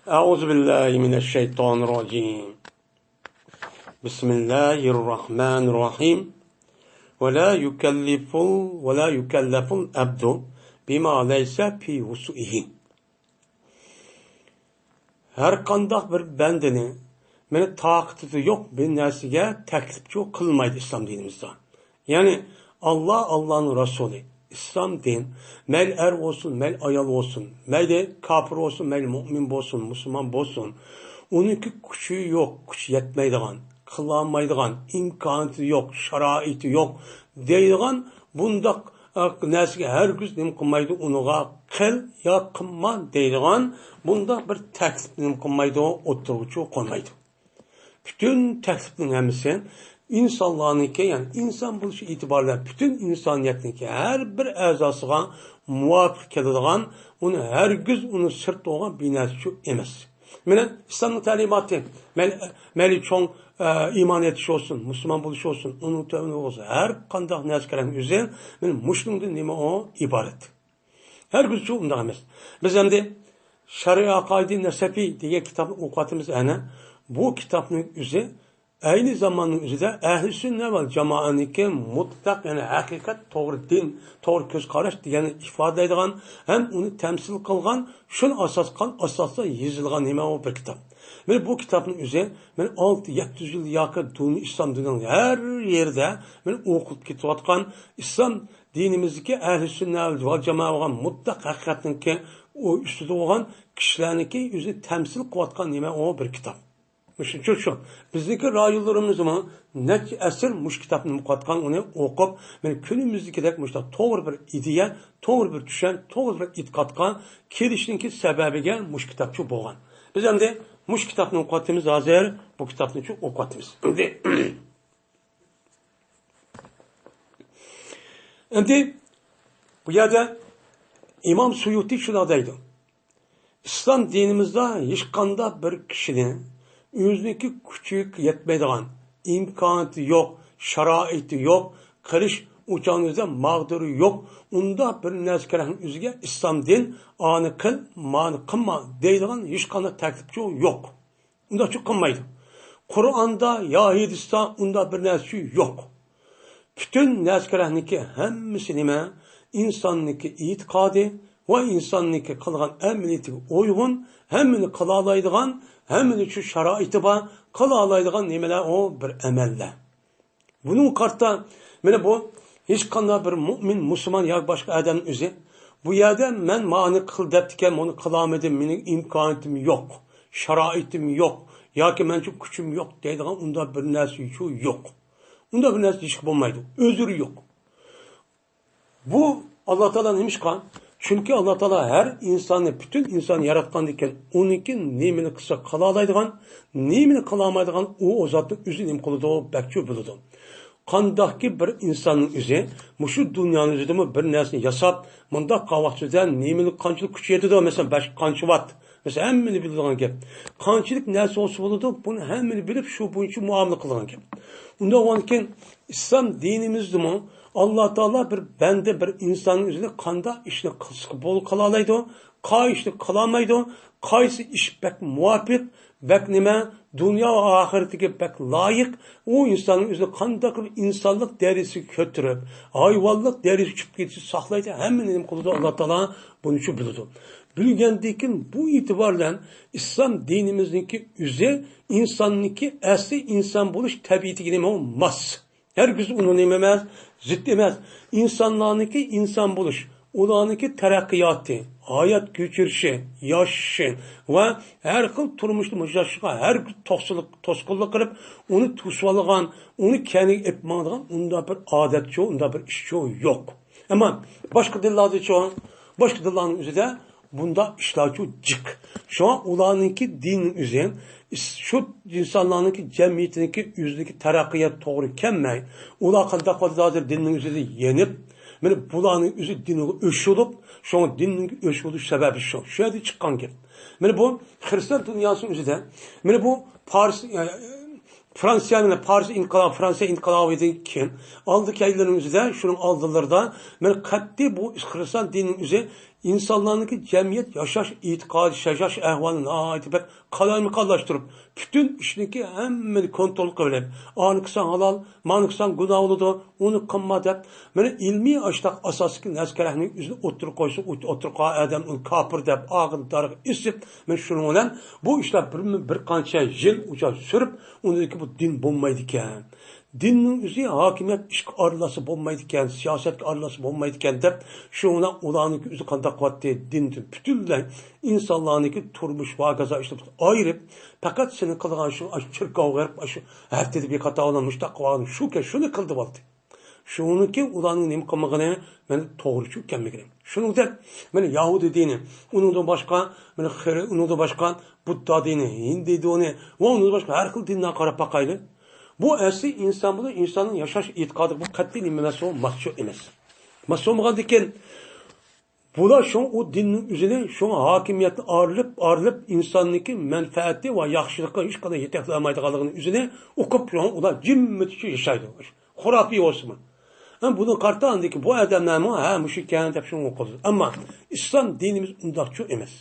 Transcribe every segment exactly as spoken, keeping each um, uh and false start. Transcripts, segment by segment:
أعوذ بالله من الشيطان الرجيم. بسم الله الرحمن الرحيم. ولا يكلف، ولا يكلف العبد بما ليس في وسعه. ھەر قانداق بىر بەندىنى مېنى تاقىتىدا يوق بىر نەرسىگە تەكلىپچۇ قىلمايدۇ ئىسلام دىنىمىزدا. يەنى ئاللا، ئاللانىڭ رەسۇلى، ئىسلام دىن، مەيلى ئەر بولسۇن، مەيلى ئايال بولسۇن، مەيلى كاپىر بولسۇن، مەيلى مۇئمىن بولسۇن، مۇسۇلمان بولسۇن، ئۇنىڭكى كۈچى يوق، كۈچى يەتمەيدىغان، قىلالمايدىغان، ئىمكانىيىتى يوق، شارائىتى يوق دەيدىغان بۇنداق، ئە، نەرسىگە ھەرگىز نېمە قىلمايدۇ، ئۇنىڭغا قىل يا قىلما دەيدىغان بۇنداق بىر تەكلىپنى نېمە قىلمايدۇ، ئوتتۇرىغىچۇ قويمايدۇ. پۈتۈن تەكلىپنىڭ ھەممىسى ئىنسانلارنىڭكى، يەنى ئىنسان بولۇش ئېتىبارى بىلەن پۈتۈن ئىنسانىيەتنىڭكى ھەر بىر ئەزاسىغا مۇۋاپىق كېلىدىغان، ئۇنى ھەرگىز ئۇنى سىرت بولغان بىر نەرسىچۇ ئەمەس. مانا ئىسلامنىڭ تەلىماتى، مەيلى، مەيلى چوڭ، ئە، ئىمان ئېيتىش بولسۇن، مۇسۇلمان بولۇش بولسۇن، ئۇنىڭ تۆۋىنى بولسۇن، ھەر قانداق نەرسە كەلگەن ئۆزى، مانا مۇشۇنىڭدىن نېمە ئۇ ئىبارەت؟ ھەرگىزچۇ ئۇنداق ئەمەس. بىز ئەمدى شەرئى ئەقايىدى نەسەفى دېگەن كىتابنى ئوقۇۋاتىمىز ئەنە. بۇ كىتابنىڭ ئۆزى ئەينى زاماننىڭ ئۆزىدە ئەھلى سۈننە ۋەل جامائەنىڭكى مۇتلەق، يەنى ھەقىقەت، توغرا دىن، توغرا كۆز قاراش دېگەننى ئىپادىلەيدىغان ھەم ئۇنى تەمسىل قىلغان، شۇنى ئاساس قىلغان ئاساستا يېزىلغان نېمە ئۇ بىر كىتاب. مانا بۇ كىتابنىڭ ئۆزى مانا ئالتە يەتتە يۈز يىل ياكى دۇنيا ئىسلام دۇنيانىڭ ھەر يېرىدە مانا ئوقۇلۇپ كېتىۋاتقان ئىسلام دىنىمىزدىكى ئەھلى سۈننە ۋەل جامائە بولغان مۇتلەق ھەقىقەتنىڭكى ئۇ ئۈستىدە بولغان كىشىلەرنىڭكى ئۆزىنى تەمسىل قىلىۋاتقان نېمە ئۇ بىر كىتاب. مۇشۇنچە شۇ. بىزنىڭكى رايونلىرىمىزمۇ نەچچە ئەسىر مۇشۇ كىتابنى ئوقۇۋاتقان، ئۇنى ئوقۇپ، مانا كۈنىمىزدىكىدەك مۇشۇنداق توغرا بىر ئىدىيە، توغرا بىر چۈشەنچە، توغرا بىر ئېتىقادقا كېلىشنىڭكى سەۋەبىگە مۇشۇ كىتابچۇ بولغان. بىز ئەمدى مۇشۇ كىتابنى ئوقۇۋاتىمىز ھازىر، بۇ كىتابنىچۇ ئوقۇۋاتىمىز. ئەمدى ئەمدى بۇ يەردە ئىمام سۇيۇتى شۇنداق دەيدۇ: ئىسلام دىنىمىزدا ھېچقانداق بىر كىشىنى ئۆزىنىڭكى كۈچى يەتمەيدىغان، ئىمكانىيىتى يوق، شارائىتى يوق، قىلىش ئۇچانىزدا ماغدۇرى يوق، ئۇنداق بىر نەرسە كېرەكنىڭ ئۆزىگە ئىسلام دىن ئانى قىل، مانى قىلما دەيدىغان ھېچقانداق تەكلىپچۇ يوق. ئۇنداقچۇ قىلمايدۇ. قۇرئاندا يا ھەدىستە ئۇنداق بىر نەرسىچۇ يوق. پۈتۈن نەرسە كېرەكنىڭكى ھەممىسى نېمە؟ ئىنساننىڭكى ئېتىقادى ۋە ئىنساننىڭكى قىلغان ئەمەلىيىتىگە ئۇيغۇن، ھەممىنى قىلالايدىغان، ھەممىنى شۇ شارائىتى بار، قىلالايدىغان نېمىلەر ئۇ بىر ئەمەللەر. بۇنىڭغا قارىتا، مانا بۇ ھېچقانداق بىر مۇئمىن، مۇسۇلمان ياكى باشقا ئادەمنىڭ ئۆزى بۇ يەردە مەن مانى قىل دەپتىكەن، مۇنى قىلالمىدىم، مېنىڭ ئىمكانىيىتىم يوق، شارائىتىم يوق ياكى مەنچۇ كۈچۈم يوق دەيدىغان ئۇنداق بىر نەرسىچۇ يوق. ئۇنداق بىر نەرسە دېيىشكە بولمايدۇ. ئۆزرى يوق. بۇ ئاللا تائالا نېمىشقا؟ چۈنكى ئاللا تائالا ھەر ئىنساننى، پۈتۈن ئىنساننى ياراتقاندىكىن، ئۇنىڭكى نېمىنى قىلسا قىلالايدىغان، نېمىنى قىلالمايدىغان، ئۇ، ئۇ زاتنى ئۆزى نېمە قىلىدۇ، بەكچۇ بىلىدۇ. قانداقكى بىر ئىنساننىڭ ئۆزى مۇشۇ دۇنيانىڭ ئۆزىدىمۇ بىر نەرسىنى ياساپ، مۇنداق قاۋاق سۆزدە نېمىنى قانچىلىك كۈچى يېتىدۇ، مەسىلەن، بەش قانچە ۋات، مەسىلەن، ھەممىنى بىلىدىغان گەپ. قانچىلىك نەرسە بولسا بولىدۇ، بۇنى ھەممىنى بىلىپ، شۇ بويىچە مۇئامىلە قىلىدىغان گەپ. ئۇنداق بولغاندىكىن، ئىسلام دىنىمىزدىمۇ ئاللا تائالا بىر بەندە، بىر ئىنساننىڭ ئۆزىنى قانداق ئىشنى قىلسا بول-، قىلالايدۇ، قايسى ئىشنى قىلالمايدۇ، قايسى ئىش بەك مۇۋاپىق، بەك نېمە، دۇنيا ۋە ئاخىرىتىگە بەك لايىق، ئۇ ئىنساننىڭ ئۆزىنى قانداق قىلىپ ئىنسانلىق دەرىجىسىگە كۆتۈرۈپ، ھايۋانلىق دەرىجىسىگە چۈشۈپ كېتىشى ساقلايدۇ، ھەممىنى نېمە قىلىدۇ، ئاللا تائالا بۇنى شۇ بىلىدۇ. بىلگەندىن كېيىن بۇ ئېتىبار بىلەن ئىسلام دىنىمىزنىڭكى ئۆزى ئىنساننىڭكى ئەسلى ئىنسان بولۇش تەبىئىتىگە نېمە ماس. ھەرگىز ئۇنىڭ نېمە ئەمەس، زىت ئەمەس. ئىنسانلارنىڭكى ئىنسان بولۇش، ئۇلارنىڭكى تەرەققىياتى، ھايات كۆچۈرۈشى، ياشىشى ۋە ھەر خىل تۇرمۇشتا مۇشۇ ياشىشىغا ھەرگىز توسقۇنلۇق، توسقۇنلۇق قىلىپ، ئۇنى توسۇۋالغان، ئۇنى كەينىگە ئېلىپ ماڭىدىغان ئۇنداق بىر ئادەتچۇ، ئۇنداق بىر ئىشچۇ يوق. ئەمما باشقا دىنلاردىچۇ، باشقا دىنلارنىڭ ئۆزىدە بۇنداق ئىشلارچۇ جىق. شۇڭا ئۇلارنىڭكى دىننىڭ ئۆزى، ئىس-، شۇ ئىنسانلارنىڭكى جەمئىيىتىنىڭكى ئۆزىنىڭكى تەرەققىيات توغرا كەلمەي، ئۇلار قانداق قىلدى ھازىر دىننىڭ ئۆزىدە يېنىپ، مانا بۇلارنىڭ ئۆزى دىنغا ئۆچ بولۇپ، شۇڭا دىننىڭ ئۆچ بولۇش سەۋەبى شۇ. شۇ يەردە چىققان گەپ. مانا بۇ خىرىستىيان دۇنياسىنىڭ ئۆزىدە، مانا بۇ پارس، ئە، فرانسىيە، مانا پارس ئىنقىلابى، فرانسىيە ئىنقىلابىدىن كېيىن ئالدى كەينىلىرىنىڭ ئۆزىدە، شۇنىڭ ئالدىلىرىدا، مانا قەتئىي بۇ خىرىستىيان دىنىنىڭ ئۆزى ئىنسانلارنىڭكى جەمئىيەت ياشاش ئېتىقادى، ياشاش ئەھۋالىنى ناھايىتى بەك قالايمىقانلاشتۇرۇپ، پۈتۈن ئىشنىڭكى ھەممىنى كونترول قىلىپ، ئانى قىلساڭ ھالال، مانى قىلساڭ گۇناھ بولىدۇ، ئۇنى قىلما دەپ، مانا ئىلمىي ئاشتاق ئاساسلىق نەرسە كەرەكنى ئۆزىنى ئوتتۇرىغا قويسا، ئوتتۇرىغا قويغان ئادەم ئۇنى كاپىر دەپ، ئاغزىنى دارغا ئېسىپ، مانا شۇنىڭ بىلەن بۇ ئىشلار بىر، بىر قانچە يىل ئۇچار سۈرۈپ، ئۇنىڭدىن كېيىن بۇ دىن بولمايدىكەن. دىننىڭ ئۆزى ھاكىمىيەت ئىشقا ئارىلاشسا بولمايدىكەن، سىياسەتكە ئارىلاشسا بولمايدىكەن دەپ، شۇڭا ئۇلارنىڭكى ئۆزى قانداق قىلاتتى؟ دىندىن پۈتۈنلەي ئىنسانلارنىڭكى تۇرمۇش ۋە ھاكازا ئىشلىرىنى ئايرىپ، پەقەت سېنى قىلىدىغان شۇ، ئاشۇ چېركاۋغا بېرىپ، ئاشۇ ھەپتىدە بىر قېتىم مۇشۇنداق قىلىۋالغان شۇكەن، شۇنى قىلدىۋالدى. شۇنىڭكى ئۇلارنىڭ نېمە قىلمىغىنى مانا توغرا چۈشىنىپ كەلمىگىنى. شۇنىڭدەك مانا يەھۇدىي دىنى، ئۇنىڭدىن باشقا، مانا خىرى-، ئۇنىڭدىن باشقا بۇددا دىنى، ھىندى دىنى ۋە ئۇنىڭدىن باشقا ھەر خىل دىنلارغا قاراپ باقايلى. بۇ ئەسلى ئىنسان بولۇپ، ئىنساننىڭ ياشاش ئېتىقادىغا بۇ قەتئىي نېمە ئەمەس، ئۇ ماس ئەمەس. ماس بولمىغاندىكىن، بۇلار شۇڭا ئۇ دىننىڭ ئۆزىنى، شۇڭا ھاكىمىيەتنى ئارىلىپ، ئارىلىپ، ئىنساننىڭكى مەنپەئەتى ۋە ياخشىلىققا ھېچقانداق يېتەكلەيالمايدىغانلىقىنى ئۆزىنى ئۇقۇپ، شۇڭا ئۇلار جىممىتىچە ياشايدۇ. خۇراپىي بولسىمۇ. ھە، بۇنى قارىتا ئاندىكى بۇ ئادەملەرمۇ، ھە، مۇشۇكەن دەپ شۇنى قىلىدۇ. ئەمما ئىسلام دىنىمىز ئۇنداقچۇ ئەمەس.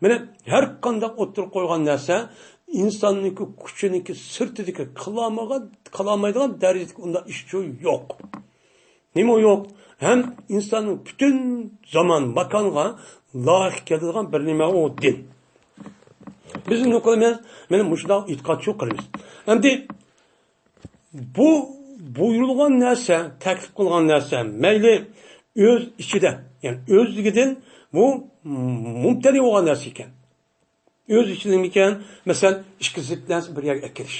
مانا ھەر قانداق ئوتتۇرىغا قويغان نەرسە ئىنساننىڭكى كۈچىنىڭكى سىرتىدىكى قىلالمىغان، قىلالمايدىغان دەرىجىدىكى ئۇنداق ئىشچۇ يوق. نېمە يوق؟ ھەم ئىنساننىڭ پۈتۈن زامان، ماكانغا لايىق كېلىدىغان بىر نېمە ئۇ دىن. بىز نېمە قىلىمىز؟ مانا مۇشۇنداق ئېتىقادچۇ قىلىمىز. ئەمدى بۇ بۇيرۇلغان نەرسە، تەكلىپ قىلغان نەرسە، مەيلى ئۆز ئىچىدە، يەنى ئۆزلۈكىدىن بۇ مۇمتەنى بولغان نەرسە ئىكەن. ئۆز ئىچىدىمىكەن، مەسىلەن، ئىككى زىت نەرسە بىر يەرگە ئەكىرىش.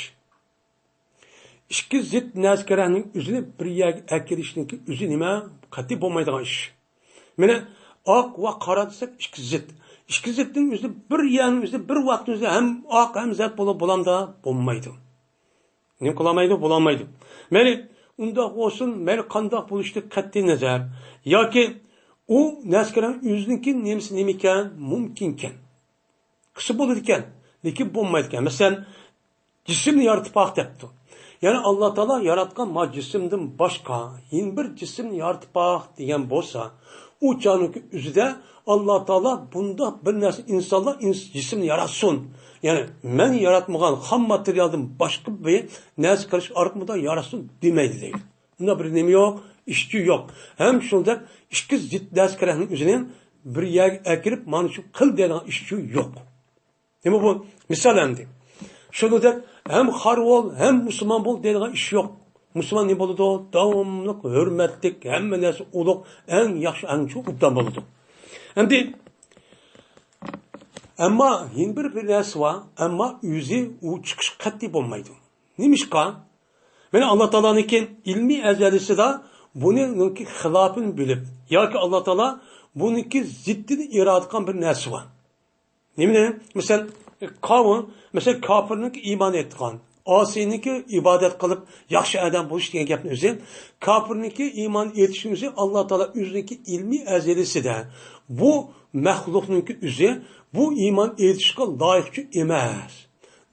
ئىككى زىت نەرسە كېرەكنىڭ ئۆزىنى بىر يەرگە ئەكىرىشنىڭكى ئۆزى نېمە؟ قەتئىي بولمايدىغان ئىش. مانا ئاق ۋە قارا دېسەك، ئىككى زىت. ئىككى زىتنىڭ ئۆزى بىر يەرنىڭ ئۆزى، بىر ۋاقىتنىڭ ئۆزى ھەم ئاق، ھەم زەرد بولۇپ بولامدا؟ بولمايدۇ. نېمە قىلالمايدۇ؟ بولالمايدۇ. مەيلى، ئۇنداق بولسۇن، مەيلى قانداق بولۇشىدىن قەتئىي نەزەر. ياكى ئۇ نەرسە كېرەكنىڭ ئۆزىنىڭكى نېمىسى نېمىكەن؟ مۇمكىنكەن. قىلسا بولىدىكەن، لېكىن بولمايدىكەن. مەسىلەن، جىسىمنى يارىتىپ باق دەپتۇ. يەنى ئاللا تائالا ياراتقان ما جىسىمدىن باشقا يەنە بىر جىسىمنى يارىتىپ باق دېگەن بولسا، ئۇ چاغنىڭكى ئۆزىدە ئاللا تائالا بۇنداق بىر نەرسە، ئىنسانلار ئىنس-، جىسىمنى ياراتسۇن. يەنى مەن ياراتمىغان خام ماتېرىيالدىن باشقا بىر نەرسە قىلىش ئارقىلىق ياراتسۇن دېمەيدۇ دەيدۇ. ئۇنداق بىر نېمە يوق، ئىشچۇ يوق. ھەم شۇنداق ئىككى زىت نەرسە كېرەكنىڭ ئۆزىنى بىر يەرگە ئەكىرىپ، مانا شۇ قىل دەيدىغان ئىشچۇ يوق. نېمە بۇ؟ مىسال ئەمدى. شۇنىڭدەك ھەم خار بول، ھەم مۇسۇلمان بول دەيدىغان ئىش يوق. مۇسۇلمان نېمە بولىدۇ؟ داۋاملىق ھۆرمەتلىك، ھەممە نەرسە ئۇلۇغ، ئەڭ ياخشى، ئەڭ چوڭ ئوبدان بولىدۇ. ئەمدى، ئەمما يەنە بىر، بىر نەرسە بار، ئەمما ئۆزى ئۇ چىقىش قەتئىي بولمايدۇ. نېمىشقا؟ مانا ئاللا تائالانىڭكى ئىلمىي ئەزەلىسىدە بۇنىڭكى خىلاپىنى بىلىپ، ياكى ئاللا تائالا بۇنىڭكى زىتىنى ئىرادە قىلغان بىر نەرسە بار. نېمىنى؟ مەسىلەن، قاۋۇن، مەسىلەن، كاپىرنىڭكى ئىمان ئېيتقان، ئاسىينىڭكى ئىبادەت قىلىپ ياخشى ئادەم بولۇش دېگەن گەپنىڭ ئۆزى، كاپىرنىڭكى ئىمان ئېيتىشنىڭ ئۆزى ئاللا تائالا ئۆزىنىڭكى ئىلمىي ئەزەلىسىدە بۇ مەخلۇقنىڭكى ئۆزى بۇ ئىمان ئېيتىشقا لايىقچۇ ئەمەس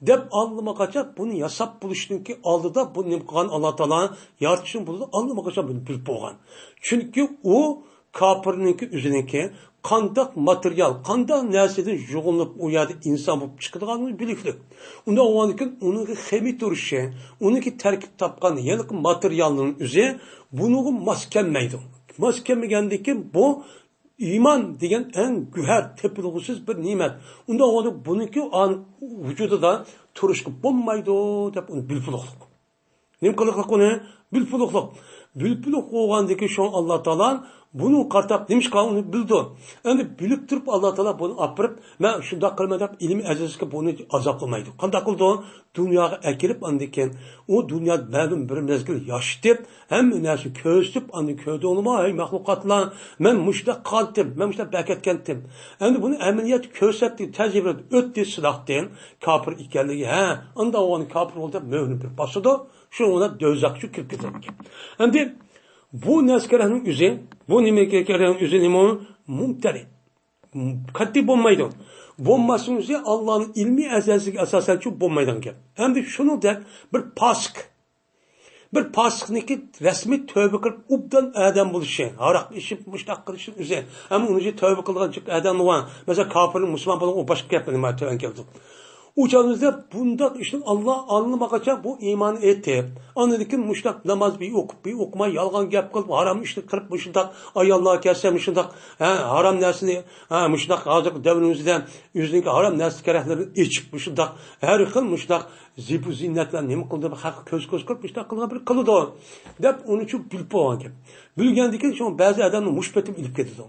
دەپ ئاللىماقاچان بۇنى ياساپ بولۇشنىڭكى ئالدىدا بۇنى نېمە قىلغان؟ ئاللا تائالا يارىتىشنىڭ بۇنى ئاللىماقاچان بۇنى بىلىپ بولغان. چۈنكى ئۇ كاپىرنىڭكى ئۆزىنىڭكى قانداق ماتېرىيال، قانداق نەرسىدىن يۇغۇنۇپ ئۇ يەردە ئىنسان بولۇپ چىقىدىغانلىقى بىلىكلىك. ئۇنداق بولغاندىكىن ئۇنىڭكى خىمىيە تۇرۇشى، ئۇنىڭكى تەركىب تاپقان ھېلىقى ماتېرىيالنىڭ ئۆزى بۇنىڭغا ماس كەلمەيدۇ. ماس كەلمىگەندىكىن بۇ ئىمان دېگەن ئەڭ گۆھەر، تېپىلغۇسىز بىر نېمەت. ئۇنداق بولغاندا بۇنىڭكى ئان-، ۋۇجۇدىدا تۇرۇشقا بولمايدۇ دەپ ئۇنى بىلىپ بولۇقلۇق. نېمە قىلىقلىق ئۇنى؟ بىلىپ بولۇقلۇق. بىلىپ بولۇق بولغاندىكى شۇڭا ئاللا تائالا بۇنى قارىتاپ نېمىشقا ئۇنى بىلىدۇ؟ ئەمدى بىلىپ تۇرۇپ ئاللا تائالا بۇنى ئاپىرىپ، مەن شۇنداق قىلىمەن دەپ ئىلمىي ئەزەلسىكە بۇنى ئازابلىمايدۇ. قانداق قىلىدۇ؟ دۇنياغا ئەكىرىپ، ئاندىن كېيىن ئۇ دۇنيادا مەلۇم بىر مەزگىل ياشىتىپ، ھەممە نەرسىنى كۆرسىتىپ، ئاندىن كۆردۈڭلىما، ھەي مەخلۇقاتلار، مەن مۇشۇنداق قالدىم، مەن مۇشۇنداق بەكەتكەنتىم. ئەمدى بۇنى ئەمەلىيەتتە كۆرسەتتى، تەجرىبىدە ئۆتتى سىناقتىن، كاپىر ئىكەنلىكى، ھە، ئانداق بولغان كاپىر بولدى دەپ مۆھرىنى بىر باسىدۇ، شۇ ئۇنى دوزاخقا كىرىپ كېتىدىكەن. ئەمدى بۇ نەرسە كېرەكنىڭ ئۆزى، بۇ نېمە كېرەكنىڭ ئۆزى نېمە؟ مۇمتەنى. قەتئىي بولمايدۇ. بولماسلىقنىڭ ئۆزى ئاللانىڭ ئىلمىي ئەزەلسىگە ئاساسەنچۇ بولمايدىغان گەپ. ئەمدى شۇنىڭدەك بىر پاسىق، بىر پاسىقنىڭكى رەسمىي تۆۋە قىلىپ ئوبدان ئادەم بولۇشى، ھاراق ئىچىپ مۇشۇنداق قىلىشى ئۆزى. ئەمما ئۇنىڭ ئۈچۈن تۆۋە قىلىدىغان جىق ئادەم بار. مەسىلەن، كاپىرنىڭ مۇسۇلمان بولغان، ئۇ باشقا گەپ، نېمە تۆۋەن كەلدى. ئۇ چاغىمىزدا بۇنداق ئىشنى ئاللا ئاڭلىمىغاچ بۇ ئىمان ئېيتىپ، ئاندىن كېيىن مۇشۇنداق ناماز بىر ئوقۇپ، بىر ئوقۇماي، يالغان گەپ قىلىپ، ھارام ئىشنى قىلىپ، مۇشۇنداق ئاياللار كەلسە مۇشۇنداق، ھە، ھارام نەرسىنى، ھە، مۇشۇنداق ھازىرقى دەۋرىمىزدە ئۆزىنىڭكى ھارام نەرسە كېرەكلىرىنى ئېچىپ، مۇشۇنداق ھەر خىل مۇشۇنداق زىبۇ زىننەت بىلەن نېمە قىلدى، خەققە كۆز كۆز قىلىپ مۇشۇنداق قىلغان بىر قىلىدۇ، دەپ ئۇنى شۇ بىلىپ بولغان گەپ. بىلگەندىن كېيىن شۇ بەزى ئادەمنى مۇشۇ پېتىم ئېلىپ كېتىدۇ.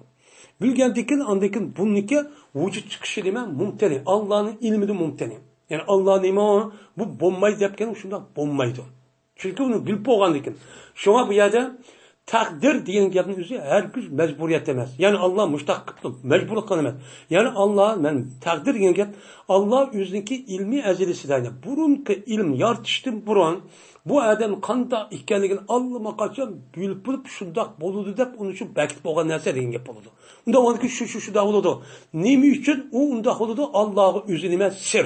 بىلگەندىن كېيىن، ئاندىن كېيىن بۇنىڭكى ۋۇجۇد چىقىشى نېمە؟ مۇمتەنە. ئاللانىڭ ئىلمىدە مۇمتەنە. يەنى ئاللا نېمە ئۇ؟ بۇ بولمايدۇ دەپ كەلگەن، شۇنداق بولمايدۇ. چۈنكى ئۇنى بىلىپ بولغاندىن كېيىن. شۇڭا بۇ يەردە تەقدىر دېگەن گەپنىڭ ئۆزى ھەرگىز مەجبۇرىيەت ئەمەس. يەنى ئاللا مۇشتاق قىپتۇ، مەجبۇرلۇق قىلغان ئەمەس. يەنى ئاللا، مەن تەقدىر دېگەن گەپ، ئاللا ئۆزىنىڭكى ئىلمىي ئەزەلىسىدە، يەنى بۇرۇنقى ئىلىم يارىتىشتىن بۇرۇن بۇ ئادەم قانداق ئىكەنلىكىنى ئاللىماقاچان بىلىپ بولۇپ، شۇنداق بولىدۇ دەپ ئۇنى شۇ بەكىتىپ بولغان نەرسە دېگەن گەپ بولىدۇ. ئۇنداق بولىدۇكى، شۇ، شۇ، شۇنداق بولىدۇ. نېمە ئۈچۈن ئۇ ئۇنداق بولىدۇ؟ ئاللاغا ئۆزى نېمە؟ سىر.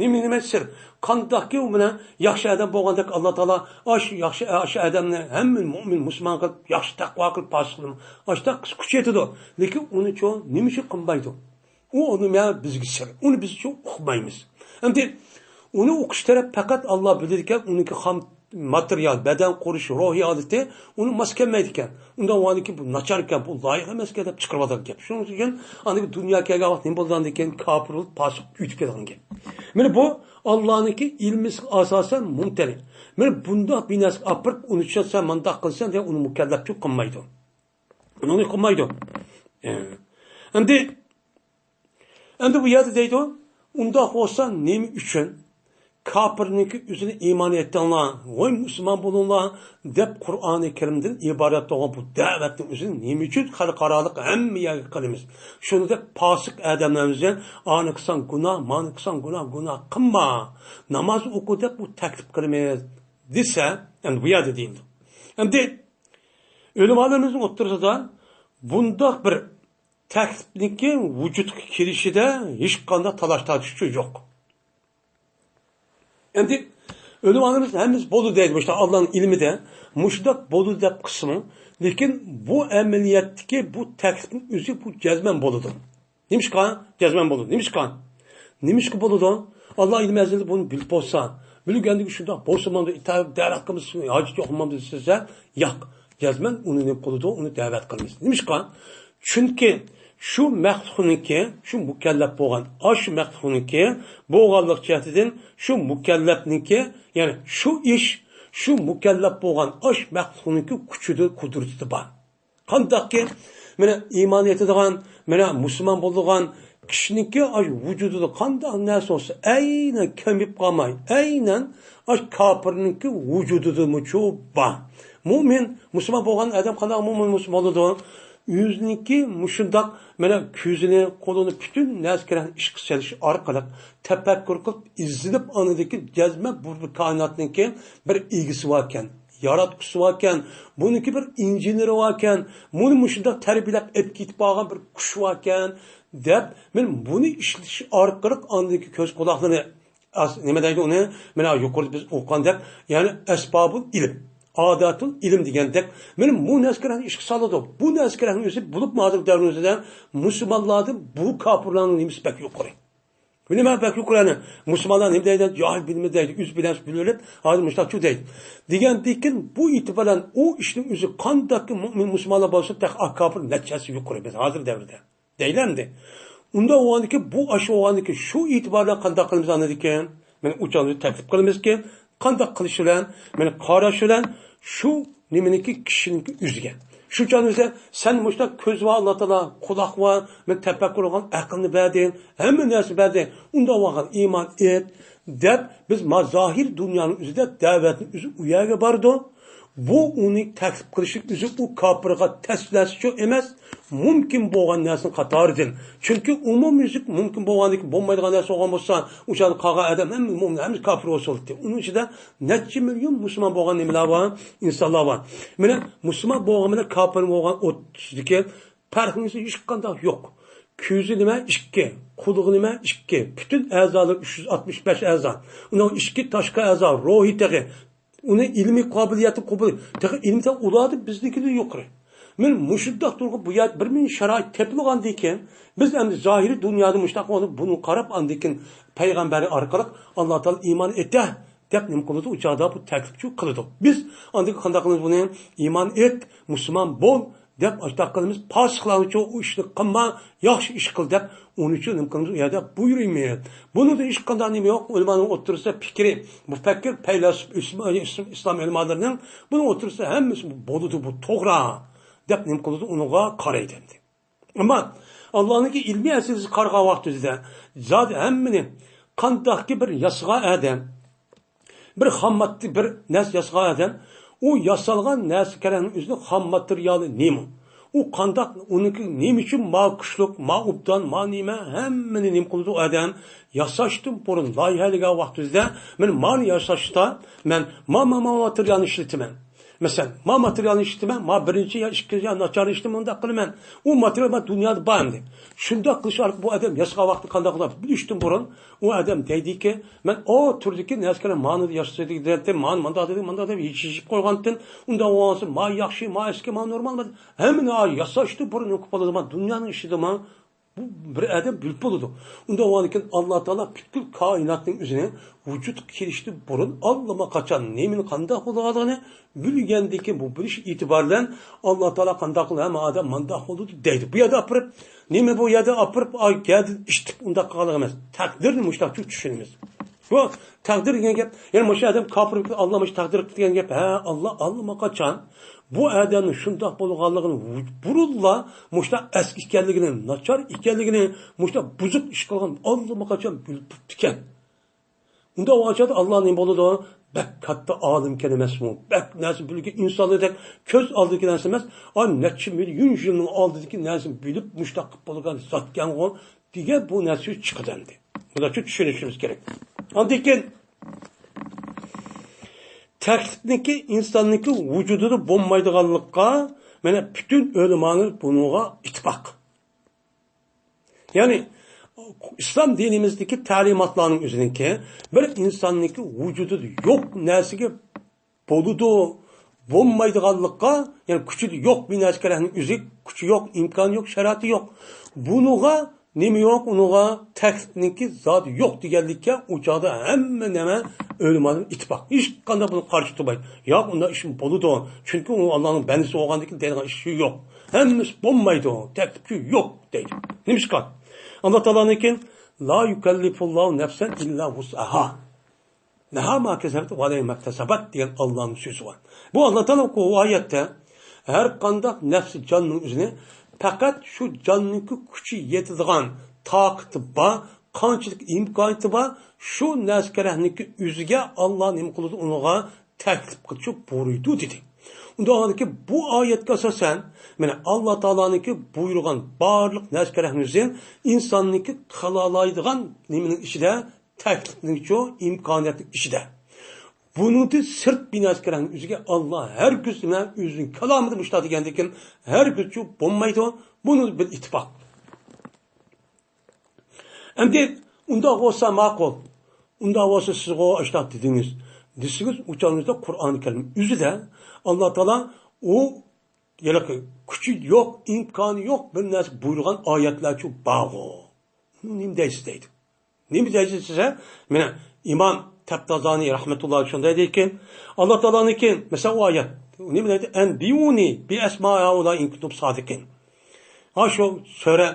نېمە، نېمە سىر؟ قانداقكى ئۇ بىلەن ياخشى ئادەم بولغاندەك، ئاللا تائالا ئاشۇ ياخشى، ئاشۇ ئادەمنى ھەممە مۆمىن، مۇسۇلمان قىلىپ، ياخشى تەقۋا قىلىپ، پاسىق قىلىپ، ئاشۇنداق كۈچەيتىدۇ. لېكىن ئۇنى چۇ نېمە ئۈچۈن قىلمايدۇ؟ ئۇ، ئۇنى مەن بىزگە سىر. ئۇنى بىز چۇ ئۇقمايمىز. ئەمدى ئۇنى ئۇقۇش تەرەپ پەقەت ئاللا بىلىدىكەن، ئۇنىڭكى خام ماتېرىيال، بەدەن قۇرۇشى، روھىي ھالىتى ئۇنىڭ ماس كەلمەيدىكەن. ئۇنداق بولغاندىكىن بۇ ناچاركەن، بۇ لايىق ئەمەسكەن دەپ چىقىرىۋاتىدىكەن. شۇنىڭ ئۈچۈن ئاندىن كېيىن دۇنياغا كەلگەن ۋاقىت نېمە بولىدىكەن؟ كاپىر بولۇپ پاسىق ئۆتۈپ كېتىدىكەن. مانا بۇ ئاللانىڭكى ئىلمىسىغا ئاساسەن مۇمتەنە. مانا بۇنداق بىر نەرسىگە ئاپىرىپ، ئۇنى چۈشۈرسەن، مۇنداق قىلسەن دەپ ئۇنى مۇكەللەپچۇ قىلمايدۇ. ئۇنى قىلمايدۇ. ئەمدى ئەمدى بۇ يەردە دەيدۇ، ئۇنداق بولسا نېمە ئۈچۈن كاپىرنىڭكى ئۆزىنى ئىمان ئېيتىڭلار، ۋاي مۇسۇلمان بولۇڭلار دەپ قۇرئانى كەرىمدىن ئىبارەت بولغان بۇ دەۋەتنىڭ ئۆزىنى نېمە ئۈچۈن خەلقئارالىق ھەممە يەرگە قىلىمىز؟ شۇنىڭدەك پاسىق ئادەملەرنى ئانا قىلساڭ گۇناھ، مانا قىلساڭ گۇناھ، گۇناھ قىلما، ناماز ئوقۇ دەپ بۇ تەكلىپ قىلىمىز دېسە، ئەمدى بۇ يەردە دېيىلدى. ئەمدى ئۆلىمالىرىمىزنىڭ ئوتتۇرىسىدا بۇنداق بىر تەكلىپنىڭكى ۋۇجۇدقا كېلىشىدە ھېچقانداق تالاش تارتىشچۇ يوق. ئەمدى ئۆلىمالىرىمىز ھەممىسى بولدى دەيدۇ، مۇشۇنداق ئاللانىڭ ئىلمىدە مۇشۇنداق بولدى دەپ قىلسىمۇ، لېكىن بۇ ئەمەلىيەتتىكى بۇ تەكلىپنىڭ ئۆزى بۇ جەزمەن بولىدۇ. نېمىشقا؟ جەزمەن بولىدۇ. نېمىشقا؟ نېمىشقا بولىدۇ؟ ئاللا ئىلمى ئەزەلدە بۇنى بىلىپ بولسا، بىلگەندىكى شۇنداق بولسا بولىدۇ، دەۋەت قىلمىسا ھاجەت يوق بولىدۇ دېسە، ياق. جەزمەن ئۇنى نېمە قىلىدۇ؟ ئۇنى دەۋەت قىلىمىز. نېمىشقا؟ چۈنكى شۇ مەخلۇقنىڭكى، شۇ مۇكەللەپ بولغان، ئاشۇ مەخلۇقنىڭكى بولغانلىق جەھىتىدىن شۇ مۇكەللەپنىڭكى، يەنى شۇ ئىش، شۇ مۇكەللەپ بولغان ئاشۇ مەخلۇقنىڭكى كۈچىدە، قۇدرىتىدە بار. قانداقكى، مانا ئىمان ئېيتىدىغان، مانا مۇسۇلمان بولىدىغان كىشىنىڭكى ئاشۇ ۋۇجۇدىدا قانداق نەرسە بولسا، ئەينەن كېمىيىپ قالماي، ئەينەن ئاشۇ كاپىرنىڭكى ۋۇجۇدىدىمۇچۇ بار. مۇئمىن، مۇسۇلمان بولغان ئادەم قانداق مۇئمىن مۇسۇلمان بولىدۇ؟ ئۆزىنىڭكى مۇشۇنداق، مانا كۆزىنى، قولىنى پۈتۈن نەرسە كېرەكلىك ئىشقا سېلىش ئارقىلىق تەپەككۇر قىلىپ، ئىزدىنىپ، ئاندىن كېيىن جەزمەن بۇ بىر كائىناتنىڭكى بىر ئىگىسى باركەن، ياراتقۇسى باركەن، بۇنىڭكى بىر ئىنژېنېرى باركەن، بۇنى مۇشۇنداق تەربىيەلەپ ئېلىپ كېتىپ بارغان بىر كۈچ باركەن، دەپ، مەن بۇنى ئىشلىتىش ئارقىلىق ئاندىكى كۆز قۇلاقلىرىنى ئاس-، نېمە دەيدۇ ئۇنى؟ مانا يۇقىرىدا بىز ئوقۇغاندەك، يەنى ئەسبابۇل ئىلىم، ئاداتۇل ئىلىم دېگەندەك، مانا بۇ نەرسە كېرەكنى ئىشقا سالىدۇ. بۇ نەرسە كېرەكنى ئۆزى بولۇپمۇ ھازىرقى دەۋرىمىزدە مۇسۇلمانلاردىن بۇ كاپىرلارنىڭ نېمىسى بەك يۇقىرى. نېمە بەك يۇقىرى ئەنە؟ مۇسۇلمانلار نېمە دەيدۇ؟ جاھىل بىلمىدى دەيدۇ، ئۆز بىلەن بىلىۋېلىپ، ھازىر مۇشۇنداق شۇ دەيدۇ. دېگەندىكىن بۇ ئېتىبار بىلەن ئۇ ئىشنىڭ ئۆزى قانداقكى مۇئمىن مۇسۇلمانلار بولسا تېخى كاپىر نەچچە ھەسسە يۇقىرى بىز ھازىر دەۋردە. دەيلى ئەمدى. ئۇنداق بولغاندىكىن بۇ ئاشۇ بولغاندىكىن شۇ ئېتىبار بىلەن قانداق قىلىمىز ئاندىكىن؟ مانا ئۇ چاغدا تەكلىپ قىلىمىزكى، قانداق قىلىش بىلەن، مانا قاراش بىلەن شۇ نېمىنىڭكى كىشىنىڭكى ئۆزىگە. شۇ چاغدا دېسە، سەن مۇشۇنداق كۆز بار، ئاللا تائالا قۇلاق بار، مانا تەپەككۇر قىلغان ئەقىلنى بەردىڭ، ھەممە نەرسە بەردىڭ. ئۇنداق بولغان ئىمان ئېيت دەپ بىز ما زاھىر دۇنيانىڭ ئۆزىدە دەۋەتنىڭ ئۆزى ئۇ يەرگە بارىدۇ. بۇ ئۇنى تەكلىپ قىلىشنىڭ ئۆزى ئۇ كاپىرغا تەس نەرسىچۇ ئەمەس، مۇمكىن بولغان نەرسىنىڭ قاتارىدىن. چۈنكى ئومۇميۈزلۈك مۇمكىن بولغاندىكىن بولمايدىغان نەرسە بولغان بولسا، ئۇ چاغدا قالغان ئادەم ھەممە مۇئمىن، ھەممە كاپىر بولسا بولاتتى. ئۇنىڭ ئىچىدە نەچچە مىليون مۇسۇلمان بولغان نېمىلەر بار، ئىنسانلار بار. مانا مۇسۇلمان بولغان بىلەن كاپىر بولغان ئوتتۇرىسىدىكى پەرقنىڭ ھېچقانداق يوق. كۆزى نېمە؟ ئىككى. قۇلىقى نېمە؟ ئىككى. پۈتۈن ئەزالىرى ئۈچ يۈز ئاتمىش بەش ئەزا. ئۇنىڭ ئىككى تاشقى ئەزا، روھى تېخى ئۇنى ئىلمىي قابىلىيەتنى قوبۇل، تېخى ئىلمىي ئۇلاردىن بىزنىڭكىدىن يۇقىرى. مەن مۇشۇنداق تۇرغان بۇ يەردە بىر مىڭ شارائىت تېپىلغاندىن كېيىن، بىز ئەمدى زاھىرىي دۇنيادا مۇشۇنداق بۇنى قاراپ، ئاندىن كېيىن پەيغەمبەر ئارقىلىق ئاللا تائالا ئىمان ئېتە دەپ نېمە قىلىدۇ؟ ئۇ چاغدا بۇ تەكلىپچۇ قىلىدۇ. بىز ئاندىن كېيىن قانداق قىلىمىز بۇنى؟ ئىمان ئېيت، مۇسۇلمان بول دەپ ئاشتاق قىلىمىز. پاسىقلارچۇ ئۇ ئىشنى قىلما، ياخشى ئىش قىل دەپ ئۇنىچۇ نېمە قىلىمىز؟ ئۇ يەردە بۇيرۇيمىز. بۇنىڭدا ھېچقانداق نېمە يوق. ئۆلىمانىڭ ئوتتۇرىسىدا پىكرى، مۇپەككىر، پەيلاسوپ، ئىسلام، ئىسلام ئۆلىمالىرىنىڭ بۇنىڭ ئوتتۇرىسىدا ھەممىسى بولىدۇ، بۇ توغرا دەپ نېمە قىلىدۇ؟ ئۇنىڭغا قارايدۇ ئەمدى. ئەمما ئاللانىڭكى ئىلمىي ئەسلىگە قارىغان ۋاقتىمىزدا زادى ھەممىنى قانداقكى بىر ياسىغان ئادەم، بىر خام ماتېرىيال، بىر نەرسە ياسىغان ئادەم، ئۇ ياسالغان نەرسە كېرەكنىڭ ئۆزىنىڭ خام ماتېرىيالى نېمە؟ ئۇ قانداق، ئۇنىڭكى نېمە ئۈچۈن ما كۈچلۈك، ما ئوبدان، ما نېمە، ھەممىنى نېمە قىلىدۇ ئادەم؟ ياساشتىن بۇرۇن لايىھەلىگەن ۋاقتىمىزدا، مەن مانى ياساشتا، مەن ما، ما، ما ماتېرىيالنى ئىشلىتىمەن. مەسىلەن، ما ماتېرىيالنى ئىشلىتىمەن، ما بىرىنچى يا ئىككىنچى يا ناچارنى ئىشلىتىمەن، مۇنداق قىلىمەن. ئۇ ماتېرىيال ما دۇنيادا بار ئەمدى. شۇنداق قىلىش ئارقىلىق بۇ ئادەم ياسىغان ۋاقتى قانداق قىلىدۇ؟ بىلىشتىن بۇرۇن ئۇ ئادەم دەيدىكى، مەن ئۇ تۈردىكى نەرسىلەرنى مانىدا ياسىدىم، مانى مانداق دېدىم، مانداق دەپ يېشىشىپ قويغانتىن، ئۇنداق بولغانسا، ما ياخشى، ما ئەسكى، ما نورمال، ھەممىنى ياساشتىن بۇرۇن ئۆكۈپ بولىدۇ، ما دۇنيانىڭ ئىشىدىما؟ بۇ بىر ئادەم بىلىپ بولىدۇ. ئۇنداق بولغاندىكىن، ئاللا تائالا پۈتكۈل كائىناتنىڭ ئۆزىنى ۋۇجۇدقا كېلىشتىن بۇرۇن، ئاللىماقاچان نېمىنى قانداق بولىدىغانلىقىنى بىلگەندىن كېيىن، بۇ بىلىش ئېتىبارى بىلەن ئاللا تائالا قانداق قىلىپ ھەممە ئادەم مانداق بولىدۇ دەيدۇ. بۇ يەردە ئاپىرىپ، نېمە بۇ يەردە ئاپىرىپ، ئاي، گەدىن ئىشتىپ ئۇنداق قىلغانلىق ئەمەس. تەقدىرنى مۇشۇنداق چۈشىنىمىز. بۇ تەقدىر دېگەن گەپ، يەنى مۇشۇ ئادەم كاپىر، ئاللا مۇشۇ تەقدىر قىپتۇ دېگەن گەپ. ھە، ئاللا ئاللىماقاچان بۇ ئادەمنىڭ شۇنداق بولغانلىقىنى بۇرۇنلا مۇشۇنداق ئەسكى ئىكەنلىكىنى، ناچار ئىكەنلىكىنى، مۇشۇنداق بۇزۇق ئىش قىلغان ئاللىماقاچان بىلىپ بوپتىكەن. ئۇنداق بولغان چاغدا ئاللا نېمە بولىدۇ؟ بەك كاتتا ئالىمكەن ئەمەسمۇ؟ بەك نەرسە بىلگەن ئىنسانلاردەك كۆز ئالدىدىكى نەرسە ئەمەس. ئا، نەچچە مىليون يىلنىڭ ئالدىدىكى نەرسىنى بىلىپ مۇشۇنداق قىلىپ بولغان زاتكەنغۇ دېگەن بۇ نەرسە چىقىدۇ ئەمدى. بۇلارچە چۈشىنىشىمىز كېرەك. ئاندىن كېيىن تەكلىپنىڭكى ئىنساننىڭكى ۋۇجۇدىدا بولمايدىغانلىققا، مانا، پۈتۈن ئۆلىمالار بۇنىڭغا ئىتتىپاق. يەنى، ئىسلام دىنىمىزدىكى تەلىماتلارنىڭ ئۆزىنىڭكى بىر ئىنساننىڭكى ۋۇجۇدىدا يوق نەرسىگە بولىدۇ، بولمايدىغانلىققا، يەنى كۈچىدە يوق بىر نەرسە كېرەكنىڭ ئۆزى، كۈچى يوق، ئىمكانى يوق، شارائىتى يوق. بۇنىڭغا نېمە يوق؟ ئۇنىڭغا تەكلىپنىڭكى زادى يوق دېگەنلىككە، ئۇ چاغدا ھەممە نېمە ئۆلىمالار ئىتتىپاق. ھېچقانداق بۇنى قارشى تۇرمايدۇ. ياق، ئۇنداق ئىش بولىدۇ. چۈنكى ئۇ ئاللانىڭ بەندىسى بولغاندىكىن دەيدىغان ئىش يوق. ھەممىسى بولمايدۇ. تەكلىپچۇ يوق دەيدۇ. نېمىشقا؟ ئاللا تائالانىڭكى، لا يۇكەللىفۇللاھۇ نەفسەن ئىللا ۋۇسئەھا. لەھا ما كەسەبەت ۋە ئەلەيھا مەكتەسەبەت دېگەن ئاللانىڭ سۆزى بار. بۇ ئاللا تائالا بۇ ئايەتتە ھەر قانداق نەپسى جاننىڭ ئۆزىنى پەقەت شۇ جاننىڭكى كۈچى يېتىدىغان، تاقىتى بار، قانچىلىك ئىمكانىيىتى بار، شۇ نەرسە كېرەكنىڭكى ئۆزىگە ئاللا نېمە قىلىدۇ، ئۇنىڭغا تەكلىپ قىلىشنى بۇيرۇيدۇ دېدى. ئۇنداق بولغاندىكىن بۇ ئايەتكە ئاساسەن، مانا ئاللا تائالانىڭكى بۇيرۇغان بارلىق نەرسە كېرەكنىڭ ئۆزى ئىنساننىڭكى قىلالايدىغان نېمىنىڭ ئىچىدە، تەكلىپنىڭچۇ ئىمكانىيەتنىڭ ئىچىدە. بۇنىڭدىن سىرت بىر نەرسە كېرەكنىڭ ئۆزىگە ئاللا ھەرگىز نېمە ئۆزىنىڭ كالامىدا مۇشۇنداق دېگەندىكىن ھەرگىزچۇ بولمايدۇ. بۇنى بىل ئىتتىپاق. ئەمدى ئۇنداق بولسا ماقۇل. ئۇنداق بولسا سىزغۇ ئاشۇنداق دېدىڭىز. دېسىڭىز، ئۇ چاغىڭىزدا قۇرئان كەرىم ئۆزىدە ئاللا تائالا ئۇ ھېلىقى كۈچى يوق، ئىمكانى يوق بىر نەرسە بۇيرۇغان ئايەتلەرچۇ بارغۇ. نېمە دەيسىز دەيدۇ. نېمە دەيسىز دېسە، مانا ئىمام تەپتازانى رەھمەتۇللاھى شۇنداق دەيدىكەن، ئاللا تائالانىڭكى، مەسىلەن، ئۇ ئايەت، نېمە دەيدۇ؟ ئەنبىئۇنى بىئەسمائى ھائۇلاء ئىن كۇنتۇم سادىقىن. ھا، شۇ سۈرە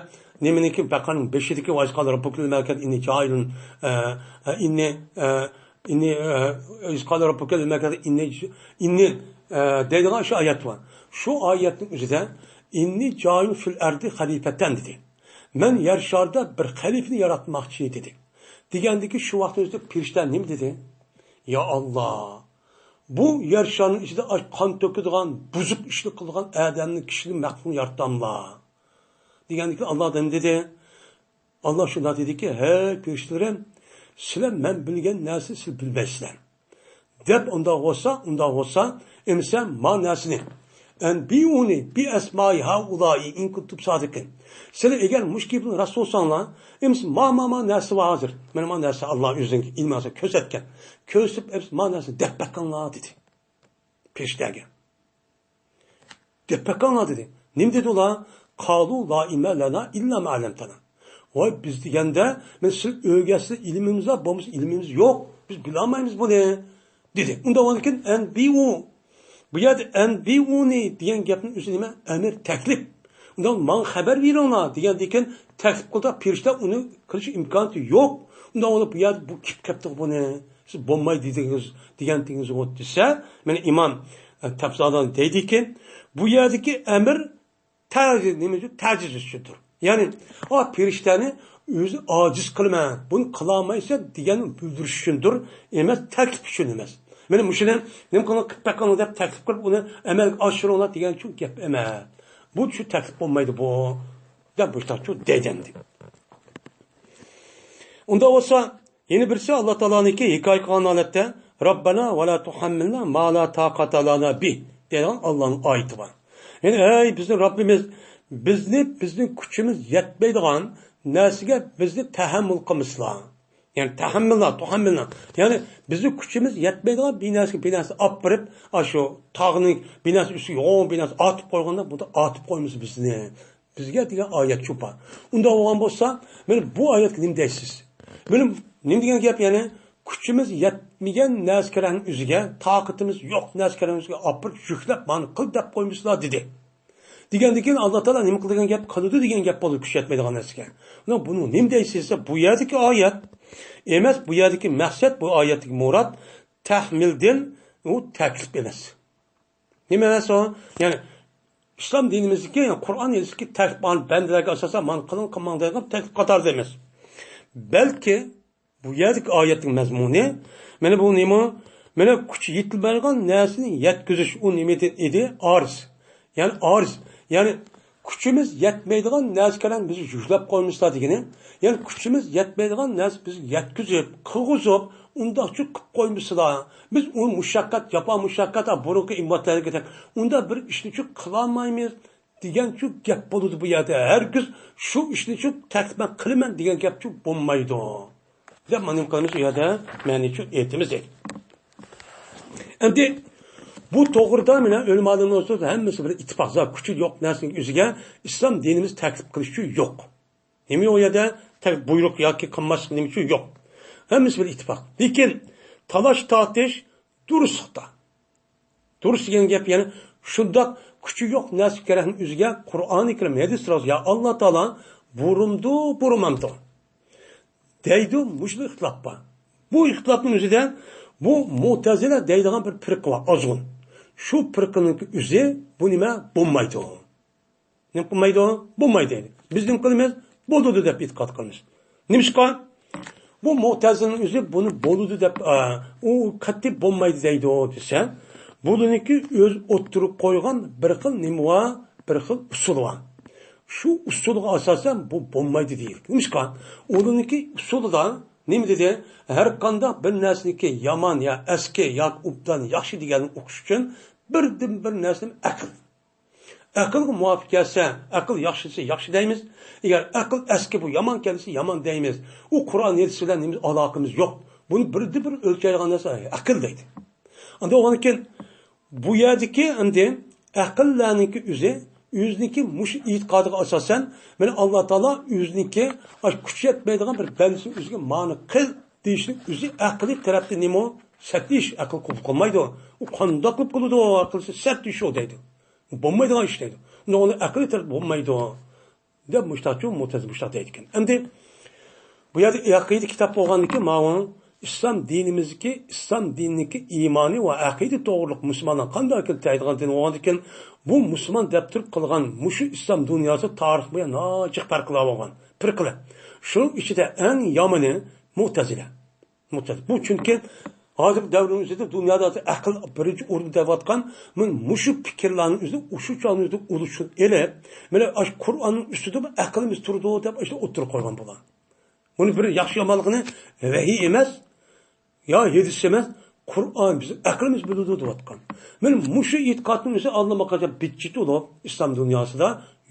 نېمىنىڭكى، بەقەرىنىڭ بېشىدىكى، ۋە ئىز قالە رەببۇكە لىل مەلائىكەتى ئىننى جائىلۇن، ئە، ئە، ئىننى، ئە، ئىننى، ئە، ۋە ئىز قالە رەببۇكە لىل مەلائىكەتى ئىننى، ئىننى، ئە، دەيدىغان شۇ ئايەت بار. شۇ ئايەتنىڭ ئۆزىدە ئىننى جائىلۇن فىل ئەردى خەلىپەتەن دېدى. مەن يەر شارىدا بىر خەلىپىنى ياراتماقچى دېدى. دېگەندىكى شۇ ۋاقىتنىڭ ئۆزىدە پېرىشتە نېمە دېدى؟ يا ئاللا، بۇ يەر شارىنىڭ ئىچىدە ئاش قان تۆكىدىغان، بۇزۇق ئىشنى قىلىدىغان ئادەمنى، كىشىنى، مەخلۇقنى يارىتاملا؟ دېگەندىكى ئاللا نېمە دېدى؟ ئاللا شۇنداق دېدىكى، ھەي پېرىشتىلىرىم، سىلەر مەن بىلگەن نەرسىنى سىلەر بىلمەيسىلەر. دەپ، ئۇنداق بولسا، ئۇنداق بولسا، ئەمىسە ما نەرسىنى، ئەنبىئۇنى بىئەسمائى ھائۇلائى ئىن كۇنتۇم سادىقىن. سىلەر ئەگەر مۇشۇ گېپىڭلار راست بولساڭلار، ئەمىسە ما، ما، ما نەرسە بار ھازىر. مانا ما نەرسە ئاللا ئۆزىنىڭ ئىلمى ئاساسىدا كۆرسەتكەن. كۆرسىتىپ، ئەمىسە ما نەرسىنى دەپ بېقىڭلار دېدى. پېرىشتىلەرگە. دەپ بەككەڭلار دېدى. نېمە دېدى ئۇلار؟ قالۇ لا ئىلمە لەنا ئىللا ما ئەللەمتەنا. ۋاي، بىز دېگەندە، مەن سىز ئۆگەتسە ئىلمىمىز بار، بولمىسا ئىلمىمىز يوق. بىز بىلالمايمىز بۇنى، دېدى. ئۇنداق بولغاندىكىن ئەنبىئۇ. بۇ يەردە ئەنبىئۇنى دېگەن گەپنىڭ ئۆزى نېمە؟ ئەمىر، تەكلىپ. ئۇنداق ماڭا خەۋەر بېرىڭلار دېگەندىكىن تەكلىپ قىلدى، پېرىشتە ئۇنى قىلىش ئىمكانىيىتى يوق. ئۇنداق بولۇپ بۇ يەردە بۇ كېلىپ قېپتىغۇ بۇنى. سىز بولمايدۇ دېدىڭىز، دېگەنتىڭىزغۇ دېسە، مانا ئىمام، ئە، تەپسىردا دەيدىكى، بۇ يەردىكى ئەمىر تەجىز، نېمە ئۈچۈن؟ تەجىز ئۈچۈندۇر. يەنى، ئا، پېرىشتەنى ئۆزى ئاجىز قىلىمەن، بۇنى قىلالمايسەن دېگەننى بىلدۈرۈش ئۈچۈندۇر، ئەمەس تەكلىپ ئۈچۈن ئەمەس. مانا مۇشۇنى نېمە قىلىڭ، قىلىپ بېقىڭ دەپ تەكلىپ قىلىپ، ئۇنى ئەمەلگە ئاشۇرۇڭلار دېگەن ئۈچۈن گەپ ئەمەس. بۇ شۇ تەكلىپ بولمايدۇ بۇ، دەپ مۇشۇنداق دەيدۇ ئەمدى. ئۇنداق بولسا، يەنە بىرسى ئاللا تائالانىڭكى ھېكايە قىلغان ھالەتتە، رەببەنا ۋە لا تۇھەممىلنا ما لا تاقەتە لەنا بىھ دەيدىغان ئاللانىڭ ئايىتى بار. يەنى، ئەي بىزنىڭ رەببىمىز، بىزنى، بىزنىڭ كۈچىمىز يەتمەيدىغان نەرسىگە بىزنى تەھەممۇل قىلمىسىلا. يەنى تەھەممىلنا، تۇھەممىلنا. يەنى بىزنىڭ كۈچىمىز يەتمەيدىغان بىر نەرسىگە، بىر نەرسە ئاپىرىپ، ئاشۇ تاغنىڭ بىر نەرسە ئۈستىگە يوغان بىر نەرسە ئاتىپ قويغاندا، بۇندا ئاتىپ قويمىسا بىزنى. بىزگە دېگەن ئايەت شۇ بار. ئۇنداق بولغان بولسا، مانا بۇ ئايەتكە نېمە دەيسىز؟ مانا نېمە دېگەن گەپ يەنى؟ كۈچىمىز يەتمىگەن نەرسىكەرەڭنىڭ ئۆزىگە، تاقىتىمىز يوق نەرسىكەرەڭنىڭ ئۆزىگە ئاپىرىپ، يۈكلەپ، مانا قىل دەپ قويمىسىلا دېدى. دېگەندىن كېيىن ئاللا تائالا نېمە قىلىدىغان گەپ؟ قىلىدۇ دېگەن گەپ بولدى، كۈچ يەتمەيدىغان نەرسىگە. مانا بۇنى نېمە دەيسىز دېسە، بۇ يەردىكى ئايەت ئەمەس، بۇ يەردىكى مەقسەت، بۇ ئايەتتىكى مۇراد تەھمىلدىن ئۇ تەكلىپ ئەمەس. نېمە ئەمەس ئۇ؟ يەنى ئىسلام دىنىمىزدىكى، يەنى قۇرئان ھەدىستىكى تەكلىپ، مانا بەندىلەرگە ئاساسەن مانا قىلىڭ، قىلماڭ دەيدىغان تەكلىپ قاتارىدا ئەمەس. بەلكى بۇ يەردىكى ئايەتنىڭ مەزمۇنى، مانا بۇ نېمە؟ مانا كۈچ يېتىلمەيدىغان نەرسىنى يەتكۈزۈش، ئۇ نېمىدىن ئىدى؟ ئارز. يەنى ئارز. يەنى كۈچىمىز يەتمەيدىغان نەرسىلەرنى بىزگە يۈكلەپ قويمىسىلا دېگىنى. يەنى كۈچىمىز يەتمەيدىغان نەرسە بىزگە يەتكۈزۈپ، قىلغۇزۇپ، ئۇنداقچۇ قىلىپ قويمىسىلا. بىز ئۇ مۇشەققەت، جاپا مۇشەققەت، ھە، بۇرۇنقى ئىممەتلەرگىدەك ئۇنداق بىر ئىشنىچۇ قىلالمايمىز دېگەنچۇ گەپ بولىدۇ بۇ يەردە. ھەرگىز شۇ ئىشنىچۇ تەكلىپ قىلىمەن دېگەن گەپچۇ بولمايدۇ. دەپ مانا نېمە قىلىمىز ئۇ يەردە؟ مەنىچۇ ئېيتىمىز دەيدۇ. ئەمدى بۇ توغرىدا مانا ئۆلىمالىرىمىز ئولتۇرۇپ ھەممىسى بىر ئىتتىپاق، زادى كۈچى يوق نەرسىنىڭ ئۆزىگە ئىسلام دىنىمىز تەكلىپ قىلىشچۇ يوق. نېمە يوق ئۇ يەردە؟ تەك بۇيرۇق ياكى قىلماسلىق نېمىچۇ يوق. ھەممىسى بىر ئىتتىپاق. لېكىن تالاش تارتىش دۇرۇسلۇقتا. دۇرۇس دېگەن گەپ يەنى شۇنداق كۈچى يوق نەرسە كېرەكنىڭ ئۆزىگە قۇرئانى كەرىم، ھەدىس راست، يا ئاللا تائالا بۇرۇمدۇ، بۇرۇمامدۇ دەيدۇ، مۇشۇ ئىختىلاپ بار. بۇ ئىختىلاپنىڭ ئۆزىدە بۇ مۇتەزىلە دەيدىغان بىر پىرقە بار، ئازغۇن. شۇ پىرقىنىڭ ئۆزى بۇ نېمە؟ بولمايدۇ. نېمە قىلمايدۇ؟ بولمايدۇ دەيدۇ. بىز نېمە قىلىمىز؟ بولىدۇ دەپ ئېتىقاد قىلىمىز. نېمىشقا؟ بۇ مۇتەزىلىنىڭ ئۆزى بۇنى بولىدۇ دەپ، ئا، ئۇ قەتئىي بولمايدۇ دەيدۇ دېسە، بۇنىڭكى ئۆز ئوتتۇرىغا قويغان بىر خىل نېمە بار؟ بىر خىل ئۇسۇل بار. شۇ ئۇسۇلغا ئاساسەن بۇ بولمايدۇ دېيىلدى. نېمىشقا؟ ئۇنىڭكى ئۇسۇلىدا نېمە دېدى؟ ھەر قانداق بىر نەرسىنىڭكى يامان يا ئەسكى ياكى ئوبدان ياخشى دېگەننى ئۇقۇش ئۈچۈن بىردىنبىر نەرسە ئەقىل. ئەقىلگە مۇۋاپىق كەلسە، ئەقىل ياخشى دېسە ياخشى دەيمىز. ئەگەر ئەقىل ئەسكى بۇ يامان كەلسە يامان دەيمىز. ئۇ قۇرئان ھەدىس بىلەن نېمە ئالاقىمىز يوق. بۇنى بىردىنبىر ئۆلچەيدىغان نەرسە ئەقىل دەيدۇ. ئەمدى ئۇنىڭدىن كېيىن بۇ يەردىكى ئەمدى ئەقىللەرنىڭكى ئۆزى، ئۆزىنىڭكى مۇشۇ ئېتىقادىغا ئاساسەن، مانا ئاللا تائالا ئۆزىنىڭكى ئاشۇ كۈچى يەتمەيدىغان بىر بەندىسىنى ئۆزىگە مانا قىل دېيىشنىڭ ئۆزى ئەقلىي تەرەپتىن نېمە؟ سەت ئىش، ئەقىل قوبۇل قىلمايدۇ. ئۇ قانداق قىلىپ قىلىدۇ؟ ئەقىل سەت ئىش ئۇ دەيدۇ. بولمايدىغان ئىش دەيدۇ. ئۇنى ئەقلىي تەرەپ بولمايدۇ. دەپ مۇشتاقچۇ مۇتەززى مۇشتاق دەيدىكەن. ئەمدى بۇ يەردە ئەقىدە كىتاب بولغاندىكىن ماۋۇ ئىسلام دىنىمىزدىكى، ئىسلام دىنىدىكى ئىمانى ۋە ئەقىدە توغرۇلۇق مۇسۇلمانلار قانداق ئەقىدە دەيدىغان دىن بولغاندىكىن، بۇ مۇسۇلمان دەپ تۇرۇپ قىلغان مۇشۇ ئىسلام دۇنياسى تارىخ بويى ناچىق پەرقلەر بولغان پىرقىلەر. شۇنىڭ ئىچىدە ئەڭ يامىنى مۇتەزىلە. مۇتەز-، بۇ چۈنكى ھازىرقى دەۋرنىڭ ئۆزىدە دۇنيادا ئەقىل بىرىنچى ئورۇندا دەۋاتقان، مانا مۇشۇ پىكىرلەرنىڭ ئۆزى ئۇشۇ چاغنىڭ ئۆزىدە ئۇلۇشۇن ئېلىپ، مانا ئاشۇ قۇرئاننىڭ ئۈستىدە ئەقلىمىز تۇرىدۇ دەپ ئاشۇ ئوتتۇرىغا قويغان بۇلار. بۇنى بىر ياخشى يامانلىقىنى ۋەھىي ئەمەس، يا ھەدىس ئەمەس، قۇرئان بىزنىڭ ئەقلىمىز بىلىدۇ دەۋاتقان. مانا مۇشۇ ئېتىقادنىڭ ئۆزى ئاللىماقانچە بىتچىتى بولۇپ، ئىسلام دۇنياسىدا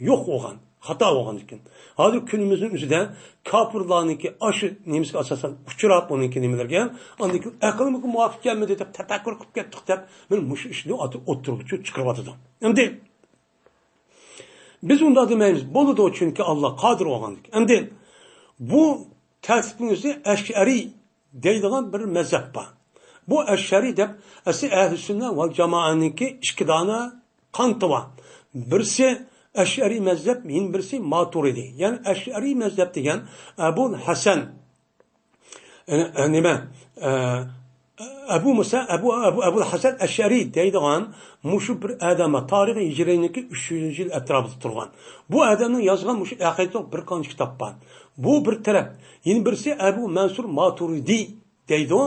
يوق بولغان. خاتا بولغاندىكىن. ھازىر كۈنىمىزنىڭ ئۆزىدە كاپىرلارنىڭكى ئاشۇ نېمىسىگە ئاساسەن ئۇچراپ، ئۇنىڭكى نېمىلىرىگە، ئاندىن كېيىن ئەقلىمىزگە مۇۋاپىق كەلمىدى دەپ تەپەككۇر قىلىپ كەتتۇق دەپ، مانا مۇشۇ ئىشنى ئوتتۇرىغا چىقىرىۋاتىدۇ. ئەمدى بىز ئۇنداق دېمەيمىز، بولىدۇ، چۈنكى ئاللا قادىر بولغاندىكىن. ئەمدى بۇ تەرتىپنىڭ ئۆزى ئەشئەرىي دەيدىغان بىر مەزھەپ بار. بۇ ئەشئەرىي دەپ ئەسلى ئەھلى سۈننە ۋەل جامائەنىڭكى ئىككى دانە قانىتى بار. بىرسى ئەشئەرىي مەزھەپ، يەنە بىرسى ماتۇرىدىي. يەنى ئەشئەرىي مەزھەپ دېگەن ئەبۇل ھەسەن، ئە، ئە، نېمە، ئە، ئەبۇ مۇسا، ئەبۇ، ئەبۇ، ئەبۇل ھەسەن ئەشئەرىي دەيدىغان مۇشۇ بىر ئادەم بار. تارىخى ھىجرىينىڭكى ئۈچ يۈزىنچى يىل ئەتراپىدا تۇرغان. بۇ ئادەمنىڭ يازغان مۇشۇ ئەقىدىدە بىر قانچە كىتاب بار. بۇ بىر تەرەپ. يەنە بىرسى ئەبۇ مەنسۇر ماتۇرىدىي دەيدۇ.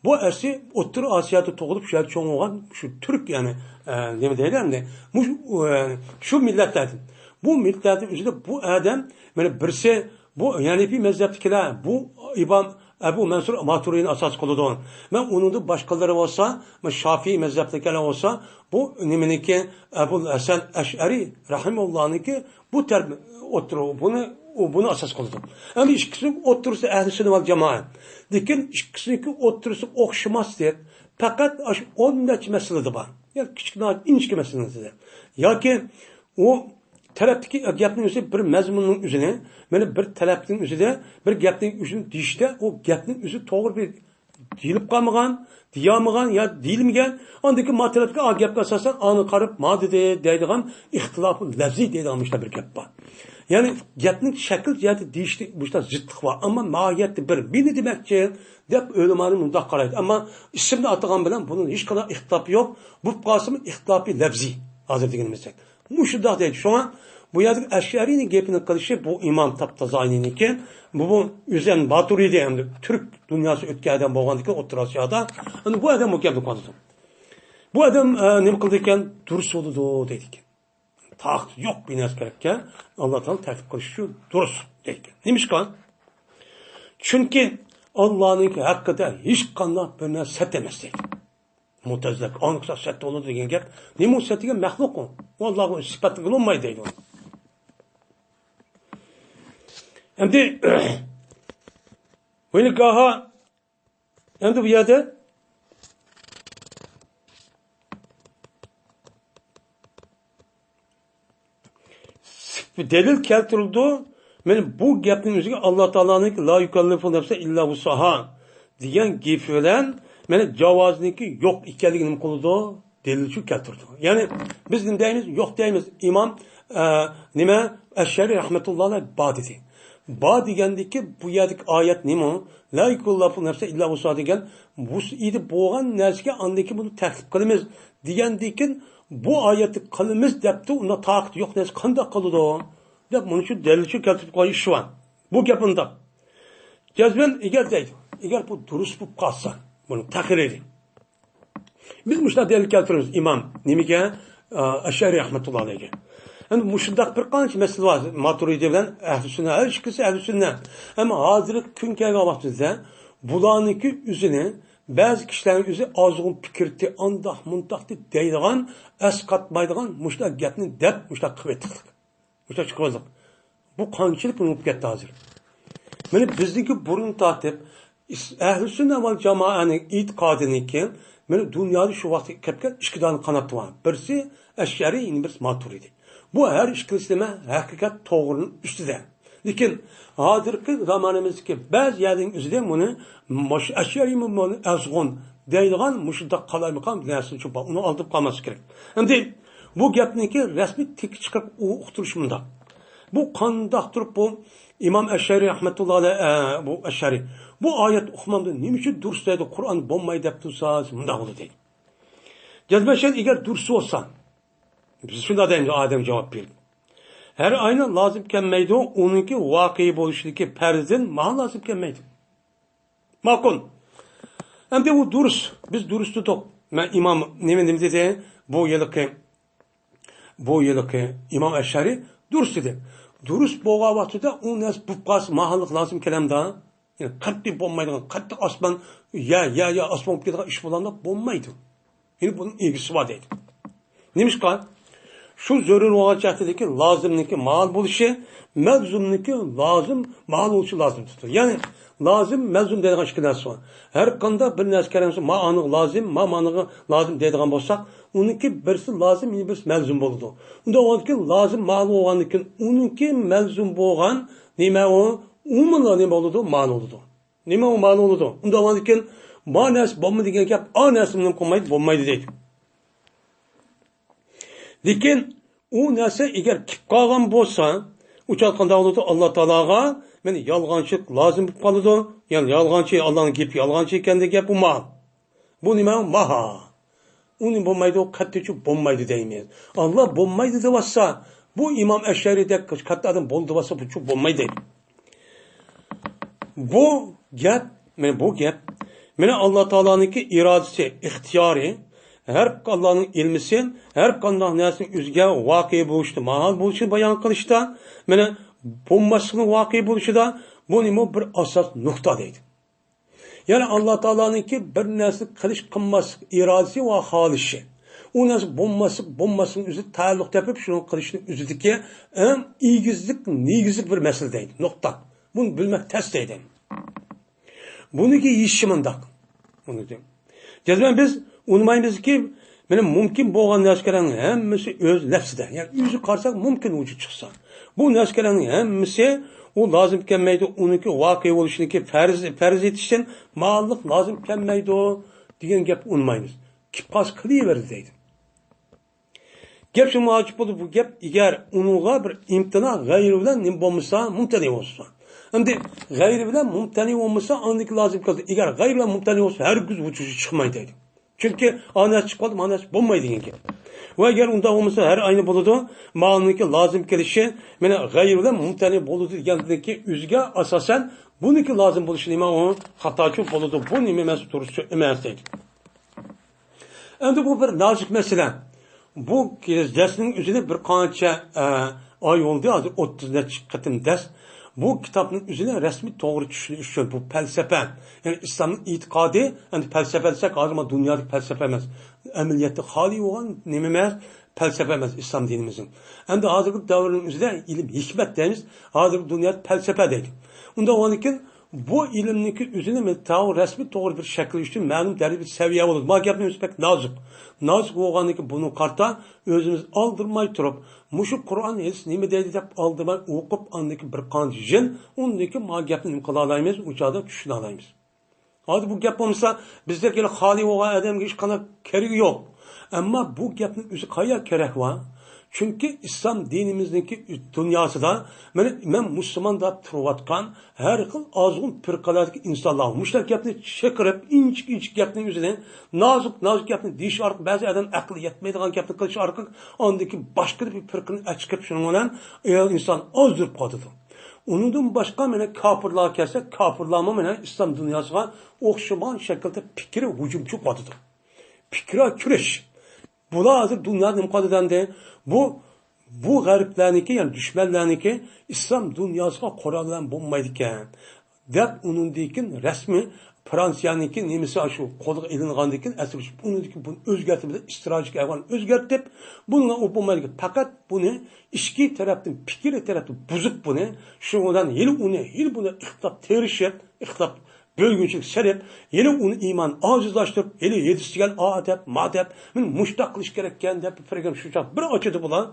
بۇ ئەسلى ئوتتۇرا ئاسىيادا تۇغۇلۇپ، شۇ يەردە چوڭ بولغان شۇ تۈرك، يەنى، ئە، نېمە دەيدۇ ئەمدى؟ مۇشۇ، ئە، شۇ مىللەتلەردىن. بۇ مىللەتلەردىن ئۆزىدە بۇ ئادەم، مانا بىرسى بۇ ھەنىفىي مەزھەپتىكىلەر، بۇ ئىمام ئەبۇ مەنسۇر ماتۇرىنى ئاساس قىلىدۇ. مەن ئۇنىڭدىن باشقىلىرى بولسا، مانا شافىئىي مەزھەپتىكىلەر بولسا، بۇ نېمىنىڭكى، ئەبۇل ھەسەن ئەشئەرىي رەھىمەھۇللانىڭكى بۇ تەرەپ ئوتتۇرا، بۇنى، ئۇ بۇنى ئاساس قىلىدۇ. ئەمدى ئىككىسىنىڭ ئوتتۇرىسى ئەھلى سۈننە ۋەل جامائە. لېكىن ئىككىسىنىڭكى ئوتتۇرىسى ئوخشىماسلىق پەقەت ئاشۇ ئون نەچچە مەسىلىدە بار. يەنى كىچىك، ناھايىتى ئىنچىكە مەسىلىدە. ياكى ئۇ تەرەپتىكى گەپنىڭ ئۆزى بىر مەزمۇننىڭ ئۆزىنى، مانا بىر تەرەپنىڭ ئۆزىدە بىر گەپنىڭ ئۆزىنى دېيىشتە، ئۇ گەپنىڭ ئۆزى توغرا بىر دېيىلىپ قالمىغان، دېيەلمىگەن يا دېيىلمىگەن، ئاندىن كېيىن ما تەرەپتىكى ئا گەپكە ئاساسەن ئانا قاراپ ما دېدى دەيدىغان ئىختىلاپۇ لەفزىي دەيدىغان مۇشۇنداق بىر گەپ بار. يەنى گەپنىڭ شەكىل جەھەتتە دېيىشتە مۇشۇنداق زىتلىق بار، ئەمما ماھىيەتتە بىر، مېنى دېمەكچى دەپ ئۆلىمانى مۇنداق قارايدۇ. ئەمما ئىسىمنى ئاتىغان بىلەن بۇنىڭ ھېچقانداق ئىختىلاپى يوق. بولۇپ قالسىمۇ ئىختىلاپى لەفزىي، ھازىر دېگىنىمىزدەك. مۇشۇنداق دەيدۇ. شۇڭا بۇ يەردىكى ئەشئەرىينىڭ گېپىنى قىلىشى بۇ ئىمام تاپتازانىنىڭكى، بۇ، بۇ ئۆزى ماتۇرىدى ئەمدى تۈرك دۇنياسى ئۆتكەن ئادەم بولغاندىكىن ئوتتۇرا ئاسىيادا، ئەمدى بۇ ئادەم بۇ گەپنى قىلىدۇ. بۇ ئادەم، ئە، نېمە قىلىدىكەن؟ دۇرۇس بولىدۇ دەيدىكەن. تاقىتى يوق بىر نەرسە كېرەككەن، ئاللا تائالا تەكلىپ قىلىشى دۇرۇس دەيدىكەن. نېمىشقا؟ چۈنكى ئاللانىڭكى ھەققىدە ھېچقانداق بىر نەرسە سەت ئەمەس دەيدۇ. مۇتەزىلە ئاڭلىسا سەت بولىدۇ دېگەن گەپ. نېمە ئۇ سەت دېگەن؟ مەخلۇق ئۇ. ئۇ ئاللاغا سۈپەتلىگىلى بولمايدۇ دەيدۇ. ئەمدى ۋىلگاھا، ئەمدى بۇ يەردە دەلىل كەلتۈرۈلىدۇ. مانا بۇ گەپنىڭ ئۆزىگە ئاللا تائالانىڭ لا يۇكەللىفۇ نەفسەن ئىللا ۋۇسئەھا دېگەن گېپى بىلەن مانا جاۋازنىڭكى يوق ئىكەنلىكىنى نېمە قىلىدۇ؟ دەلىل شۇ كەلتۈرىدۇ. يەنى بىز نېمە دەيمىز؟ يوق دەيمىز. ئىمام، ئە، نېمە؟ ئەشئەرى رەھمەتۇللا ئەلەيھ بار دېدى. بار دېگەندىكى بۇ يەردىكى ئايەت نېمە؟ لا يۇكەللىفۇ نەفسەن ئىللا ۋۇسئەھا دېگەن، ۋۇسئىدە بولغان نەرسىگە ئاندىن كېيىن بۇنى تەكلىپ قىلىمىز دېگەندىكىن، بۇ ئايەتتە قىلىمىز دەپتۇ، ئۇنداق تاقىتى يوق نەرسە قانداق قىلىدۇ؟ دەپ مۇنۇ شۇ دەلىل شۇ كەلتۈرۈپ قويۇش شۇ. بۇ گەپ ئۇنداق. جەزمەن ئېگەر دەيدۇ، ئېگەر بۇ دۇرۇس بولۇپ قالسا، بۇنى تەھرىرى. بىز مۇشۇنداق دەلىل كەلتۈرىمىز ئىمام نېمىگە؟ ئە، ئەشئەرى رەھمەتۇللا ئەلەيھىگە. ئەمدى مۇشۇنداق بىر قانچە مەسىلە بار. ماتۇرىدى بىلەن ئەھلى سۈننە، ھەر ئىككىسى ئەھلى سۈننە. ئەمما ھازىرقى كۈن كەلگەن ۋاقتىمىزدا بۇلارنىڭكى ئۆزىنى بەزى كىشىلەرنىڭ ئۆزى ئازغۇن پىكىردە ئانداق مۇنداق دەپ دەيدىغان، ئەسقاتمايدىغان مۇشۇنداق گەپنى دەپ مۇشۇنداق قىلىۋېتىقلىق. مۇشۇنداق چىقىۋاتىدۇ. بۇ قانچىلىك مېڭىپ كەتتى ھازىر. مانا بىزنىڭكى بۇرۇن تارتىپ ئەھلى سۈننە ۋەل جامائەنىڭ ئېتىقادىنىڭكى، مانا دۇنيادا شۇ ۋاقىتتا كەپكەن ئىككى دانە قانات بار. بىرسى ئەشئەرىي، يەنە بىرسى ماتۇرىدى. بۇ ھەر ئىككىلىسى نېمە؟ ھەقىقەت توغرىنىڭ ئۈستىدە. لېكىن ھازىرقى زامانىمىزدىكى بەزى يەرنىڭ ئۆزىدە بۇنى مۇشۇ ئەشئەرىيمۇ بۇنى ئازغۇن دەيدىغان مۇشۇنداق قالايمىقان نەرسىنى چوپان ئۇنى ئالدىراپ قالماسلىق كېرەك. ئەمدى بۇ گەپنىڭكى رەسمىي تىكى چىقىپ ئۇ ئۇقتۇرۇش مۇنداق. بۇ قانداق تۇرۇپ بۇ ئىمام ئەشئەرىي رەھمەتۇللا ئەلەي، ئە، بۇ ئەشئەرىي بۇ ئايەت ئۇقمامدۇ، نېمە ئۈچۈن دۇرۇس دەيدۇ، قۇرئان بولماي دەپ تۇرسا، مۇنداق بولىدۇ دەيدۇ. جەزمەن شەن ئېگەر دۇرۇس بولسا، بىز شۇنداق دەيمىز، ئادەم جاۋاب بېرىپ. ھەر ئاينىڭ لازىم كەلمەيدۇ، ئۇنىڭكى ۋاقىئ بولۇشىدىكى پەردىن ماڭا لازىم كەلمەيدۇ. ماقۇل. ئەمدى ئۇ دۇرۇس، بىز دۇرۇس دېدۇق. مەن ئىمام نېمە، نېمە دېدى؟ بۇ يىلقى، بۇ يىلقى ئىمام ئەشئەرىي دۇرۇس دېدى. دۇرۇس بولغان ۋاقتىدا ئۇ نەرسە بولۇپ قالسا ماڭا لازىم كەلمەيدۇ. يەنى قەتئىي بولمايدىغان، قەتئىي ئاسمان، يەر، يەر، يەر، ئاسمان بولۇپ كېتىدىغان ئىش بولغاندا بولمايدۇ. يەنى بۇنىڭ ئىگىسى بار دەيدۇ. نېمىشقا؟ شۇ زۆرۈر بولغان چاغدىكى لازىمنىڭكى ماھال بولۇشى، مەلزۇمنىڭكى لازىم ماھال بولۇشى لازىم تۇتىدۇ. يەنى لازىم، مەلزۇم دەيدىغان ئىككى نەرسە بار. ھەر قانداق بىر نەرسە كەلگەن بولسا، ما ئانىغا لازىم، ما مانىغا لازىم دەيدىغان بولساق، ئۇنىڭكى بىرسى لازىم، يەنە بىرسى مەلزۇم بولىدۇ. ئۇنداق بولغاندىكىن لازىم ماھال بولغاندىكىن ئۇنىڭكى مەلزۇم بولغان نېمە ئۇ؟ ئۇمۇلا نېمە بولىدۇ؟ ماھال بولىدۇ. نېمە ئۇ ماھال بولىدۇ؟ ئۇنداق بولغاندىكىن ما نەرسە بولمىدى دېگەن گەپ، ئا نەرسە بىلەن قىلمايدۇ، بولمايدۇ دەيدۇ. لېكىن ئۇ نەرسە ئەگەر كېلىپ قالغان بولسا، ئۇ چاغدا قانداق بولىدۇ؟ ئاللا تائالاغا مانا يالغانچىلىق لازىم بولۇپ قالىدۇ. يەنى يالغانچى، ئاللانىڭ گېپى يالغانچى ئىكەن دېگەن گەپ ئۇ ماھال. بۇ نېمە؟ ماھال. ئۇنى بولمايدۇ، قەتئىيچۇ بولمايدۇ دەيمىز. ئاللا بولمايدۇ دەۋاتسا، بۇ ئىمام ئەشئەرىدەك كاتتا ئادەم بولدى دەۋاتسا، بۇچۇ بولمايدۇ دەيدۇ. بۇ گەپ، مانا بۇ گەپ، مانا ئاللا تائالانىڭكى ئىرادىسى، ئىختىيارى، ھەر ئاللانىڭ ئىلمىسى، ھەر قانداق نەرسىنىڭ ئۆزىگە ۋەقە بولۇشىدا، ماھال بولۇشىنى بايان قىلىشتا، مانا بولماسلىقنىڭ ۋەقە بولۇشىدا، بۇ نېمە؟ بىر ئاساس نۇقتا دەيدۇ. يەنى ئاللا تائالانىڭكى بىر نەرسىنى قىلىش، قىلماسلىق ئىرادىسى ۋە خالىشى. ئۇ نەرسە بولماسلىق، بولماسلىقنىڭ ئۆزى تەئەللۇق تېپىپ، شۇنىڭ قىلىشنىڭ ئۆزىدىكى ئەڭ ئېگىزلىك، نېگىزلىك بىر مەسىلە دەيدۇ. نۇقتا. بۇنى بىلمەك تەس دەيدۇ. بۇنىڭكى يېشى مۇنداق. جەزمەن بىز ئۇنىمايمىزكى، مانا مۇمكىن بولغان نەرسىلەرنىڭ ھەممىسى ئۆز نەپسىدە، يەنى ئۆزى قارىساق مۇمكىن ۋۇجۇد چىقسا. بۇ نەرسىلەرنىڭ ھەممىسى ئۇ لازىم كەلمەيدۇ، ئۇنىڭكى ۋەقە بولۇشىنىڭكى پەرز، پەرز ئېتىشتىن ماھاللىق لازىم كەلمەيدۇ دېگەن گەپكە ئۇنىمايمىز. كېلىپ قالسا قىلىۋەردى دەيدۇ. گەپ شۇنىڭغا ئاچىق بولدى، بۇ گەپ ئەگەر ئۇنىڭغا بىر ئىمتىنا غەيرى بىلەن نېمە بولمىسا، مۇمتەنى بولسا. ئەمدى غەيرى بىلەن مۇمتەنى بولمىسا، ئاندىكى لازىم كەلدى. ئەگەر غەيرى بىلەن مۇمتەنى بولسا، ھەرگىز ۋۇجۇدى چىقمايدۇ دەيدۇ. چۈنكى ئا نەرسە چىقىپ قالدى، ما نەرسە بولمايدۇ دېگەن گەپ. ۋە ئەگەر ئۇنداق بولمىسا، ھەر ئاينى بولىدۇ، ماۋۇنىڭكى لازىم كېلىشى، مانا غەيرى بىلەن مۇمتەنى بولىدۇ دېگەندىكى ئۆزىگە ئاساسەن، بۇنىڭكى لازىم بولۇشى نېمە؟ ئۇ خاتاچۇ بولىدۇ. بۇ نېمە ئەمەس، دۇرۇسچۇ ئەمەس دەيدۇ. ئەمدى بۇ بىر نازۇك مەسىلە. بۇ دەرسنىڭ ئۆزىنى بىر قانچە، ئە، ئاي بولدى، ھازىر ئوتتۇز نەچچە قېتىم دەرس. بۇ كىتابنىڭ ئۆزىنى رەسمىي توغرا چۈشىنىش ئۈچۈن بۇ پەلسەپە، يەنى ئىسلامنىڭ ئېتىقادى، ئەمدى پەلسەپە دېسەك، ھازىر مانا دۇنيادىكى پەلسەپە ئەمەس. ئەمەلىيەتتە خالىي بولغان نېمە ئەمەس، پەلسەپە ئەمەس ئىسلام دىنىمىزنىڭ. ئەمدى ھازىرقى دەۋرنىڭ ئۆزىدە ئىلىم ھېكمەت دەيمىز، ھازىرقى دۇنيادا پەلسەپە دەيدۇ. ئۇنداق بولغاندىكىن بۇ ئىلىمنىڭكى ئۆزىنى مەن تاۋۇ رەسمىي توغرا بىر شەكىل ئۈچۈن مەلۇم دەرىجىدە سەۋىيە بولىدۇ. ما گەپنىڭ ئۆزى بەك نازۇك. نازۇك بولغاندىكىن بۇنى قارىتا ئۆزىمىز ئالدىرماي تۇرۇپ، مۇشۇ قۇرئان ھەدىس نېمە دەيدۇ دەپ ئالدىرماي ئوقۇپ، ئاندىن كېيىن بىر قانچە يىل، ئۇندىن كېيىن ما گەپنى نېمە قىلالايمىز، ئۇ چاغدا چۈشىنەلەيمىز. ھازىر بۇ گەپ بولمىسا، بىزدەك خالىي بولغان ئادەمگە ھېچقانداق كېرىكى يوق. ئەمما بۇ گەپنىڭ ئۆزى قايا كېرەك بار؟ چۈنكى ئىسلام دىنىمىزنىڭكى دۇنياسىدا مانا مەن مۇسۇلمان دەپ تۇرۇۋاتقان ھەر خىل ئازغۇن پىرقىلەردىكى ئىنسانلار مۇشۇنداق گەپنى چىقىرىپ، ئىنچىكە ئىنچىكە گەپنىڭ ئۆزىنى، نازۇك نازۇك گەپنى دېيىش ئارقىلىق، بەزى ئادەم ئەقلى يەتمەيدىغان گەپنى قىلىش ئارقىلىق ئاندىن كېيىن باشقا بىر پىرقىنى ئەچىقىپ، شۇنىڭ بىلەن ئايال ئىنسان ئازدۇرۇپ قالىدۇ. ئۇنىڭدىن باشقا مانا كاپىرلار كەلسە، كاپىرلارمۇ مانا ئىسلام دۇنياسىغا ئوخشىمىغان شەكىلدە پىكرى ھۇجۇمچى بولۇۋاتىدۇ. پىكرى كۈرەش. بۇلار ھازىر دۇنيادا نېمە قىلىدۇ ئەمدى؟ بۇ، بۇ غەربلەرنىڭكى، يەنى دۈشمەنلەرنىڭكى ئىسلام دۇنياسىغا قورال بىلەن بولمايدىكەن دەپ، ئۇنىڭدىن كېيىن رەسمىي فرانسىيەنىڭكى نېمىسى شۇ قولغا ئېلىنغاندىن كېيىن ئەسلى ئۇنىڭدىن كېيىن بۇنى ئۆزگەرتىپ، ئىستراتېگىيە ئەھۋالنى ئۆزگەرتىپ، بۇنىڭغا ئۇ بولمايدىكەن. پەقەت بۇنى ئىچكى تەرەپتىن، پىكرىي تەرەپتىن بۇزۇپ بۇنى، شۇنىڭ بىلەن ھېلى ئۇنى، ھېلى بۇنى ئىختىلاپ تېرىشىپ، ئىختىلاپ بۆلگۈنچىلىك سېلىپ، ھېلى ئۇنى ئىمان ئاجىزلاشتۇرۇپ، ھېلى ھەدىس دېگەن ئا دەپ، ما دەپ، مانا مۇشۇنداق قىلىش كېرەككەن دەپ، بىر گەپ شۇ چاغ بىر ئاچىدۇ بۇلار.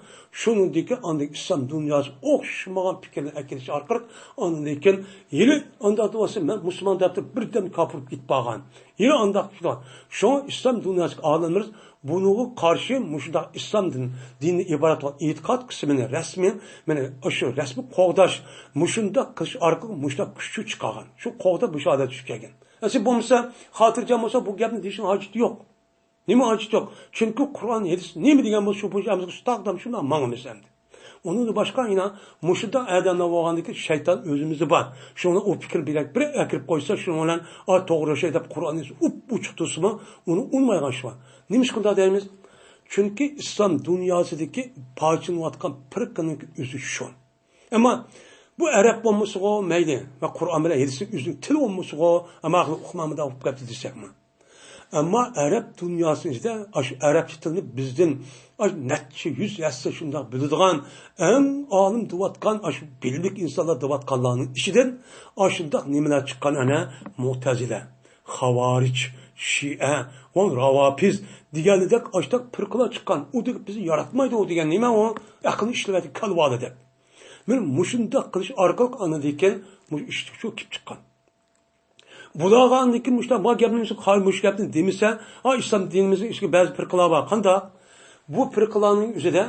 شۇنىڭدىن كېيىن ئاندىن ئىسلام دۇنياسى ئوخشىمىغان پىكىرنى ئەكېلىش ئارقىلىق، ئاندىن كېيىن ھېلى ئانداق بولسا مەن مۇسۇلمان دەپ تۇرۇپ، بىردەم كاپىر بولۇپ كېتىپ قالغان. ھېلى ئانداق كېتىدۇ. شۇڭا ئىسلام دۇنياسىدىكى ئالىملىرىمىز بۇنىڭغا قارشى مۇشۇنداق ئىسلام دىن، دىنىدىن ئىبارەت بولغان ئېتىقاد قىسمىنى رەسمىي، مانا شۇ رەسمىي قوغداش، مۇشۇنداق قىلىش ئارقىلىق مۇشۇنداق كۈچ چىقارغان. شۇ قوغداپ مۇشۇ ھالەتكە چۈشۈپ كەلگەن. ئەسلى بولمىسا، خاتىرجەم بولسا بۇ گەپنى دېيىشنىڭ ھاجىتى يوق. نېمە ھاجىتى يوق؟ چۈنكى قۇرئان، ھەدىس نېمە دېگەن بولسا شۇ بويىچە ئەمەلگە ساغدام شۇنداق ماڭىمىز ئەمدى. ئۇنىڭدىن باشقا يەنە مۇشۇنداق ئادەملەر بولغاندىكىن شەيتان ئۆزىمىزدە بار. شۇنىڭ ئۇ پىكىر بىلەك بىر ئەكىرىپ قويسا، شۇنىڭ بىلەن، ئا، توغرا ئوخشايدۇ دەپ قۇرئاننى ئۇپ-ئوچۇق تۇرسىمۇ، ئۇنى ئۇنىمايدىغان ئىش بار. نېمىشقا ئۇنداق دەيمىز؟ چۈنكى ئىسلام دۇنياسىدىكى پارچىلىنىۋاتقان پىرقىنىڭ ئۆزى شۇ. ئەمما بۇ ئەرەب بولمىسىغۇ مەيلى ۋە قۇرئان بىلەن ھەدىسنىڭ ئۆزىنىڭ تىلى بولمىسىغۇ، ئەمما ئەقلى ئۇقمامدا بولۇپ كەتتى دېسەكمۇ. ئەمما ئەرەب دۇنياسىنىڭ ئىچىدە ئاشۇ ئەرەبچە تىلنى بىزدىن ئاشۇ نەچچە يۈز ھەسسە شۇنداق بىلىدىغان، ئەڭ ئالىم دەۋاتقان، ئاشۇ بىلىملىك ئىنسانلار دەۋاتقانلارنىڭ ئىچىدىن ئاشۇنداق نېمىلەر چىققان، ئەنە، مۇتەزىلە، خاۋارىج، شىئە ۋە راۋاپىز دېگەندەك ئاشۇنداق پىرقىلار چىققان. ئۇ دېگەن بىزنى ياراتمايدۇ، ئۇ دېگەن نېمە ئۇ؟ ئەقىلنى ئىشلىۋەتكەن كالۋالىدەك. مانا مۇشۇنداق قىلىش ئارقىلىق ئاندىن كېيىن مۇشۇ ئىش شۇ كېلىپ چىققان. بۇلارغا ئاندىن كېيىن مۇشۇنداق بار گەپنى، مۇشۇ گەپنى دېمىسە، ئا، ئىسلام دىنىمىزنىڭ ئىچىدە بەزى پىرقىلار بار. قانداق؟ بۇ پىرقىلارنىڭ ئۆزىدە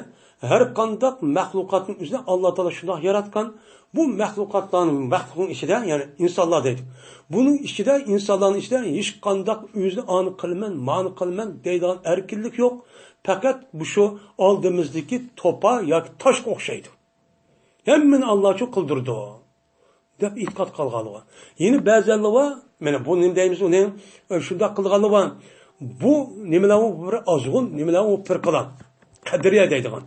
ھەر قانداق مەخلۇقاتنىڭ ئۆزىنى ئاللا تائالا شۇنداق ياراتقان. بۇ مەخلۇقاتلارنىڭ، مەخلۇقنىڭ ئىچىدە، يەنى ئىنسانلار دەيدۇ. بۇنىڭ ئىچىدە، ئىنسانلارنىڭ ئىچىدە ھېچقانداق ئۆزىنى ئانى قىلىمەن، مانى قىلىمەن دەيدىغان ئەركىنلىك يوق. پەقەت مۇشۇ ئالدىمىزدىكى توپا ياكى تاشقا ئوخشايدۇ. ھەممىنى ئاللا شۇ قىلدۇرىدۇ دەپ ئېتىقاد قىلغانلىرى بار. يەنە بەزىلەر بار، مانا بۇ نېمە دەيمىز ئۇنى، ئە، شۇنداق قىلغانلىرى بار. بۇ نېمىلەر ئۇ بىر ئازغۇن، نېمىلەر ئۇ پىرقىلار. قەدرىيە دەيدىغان.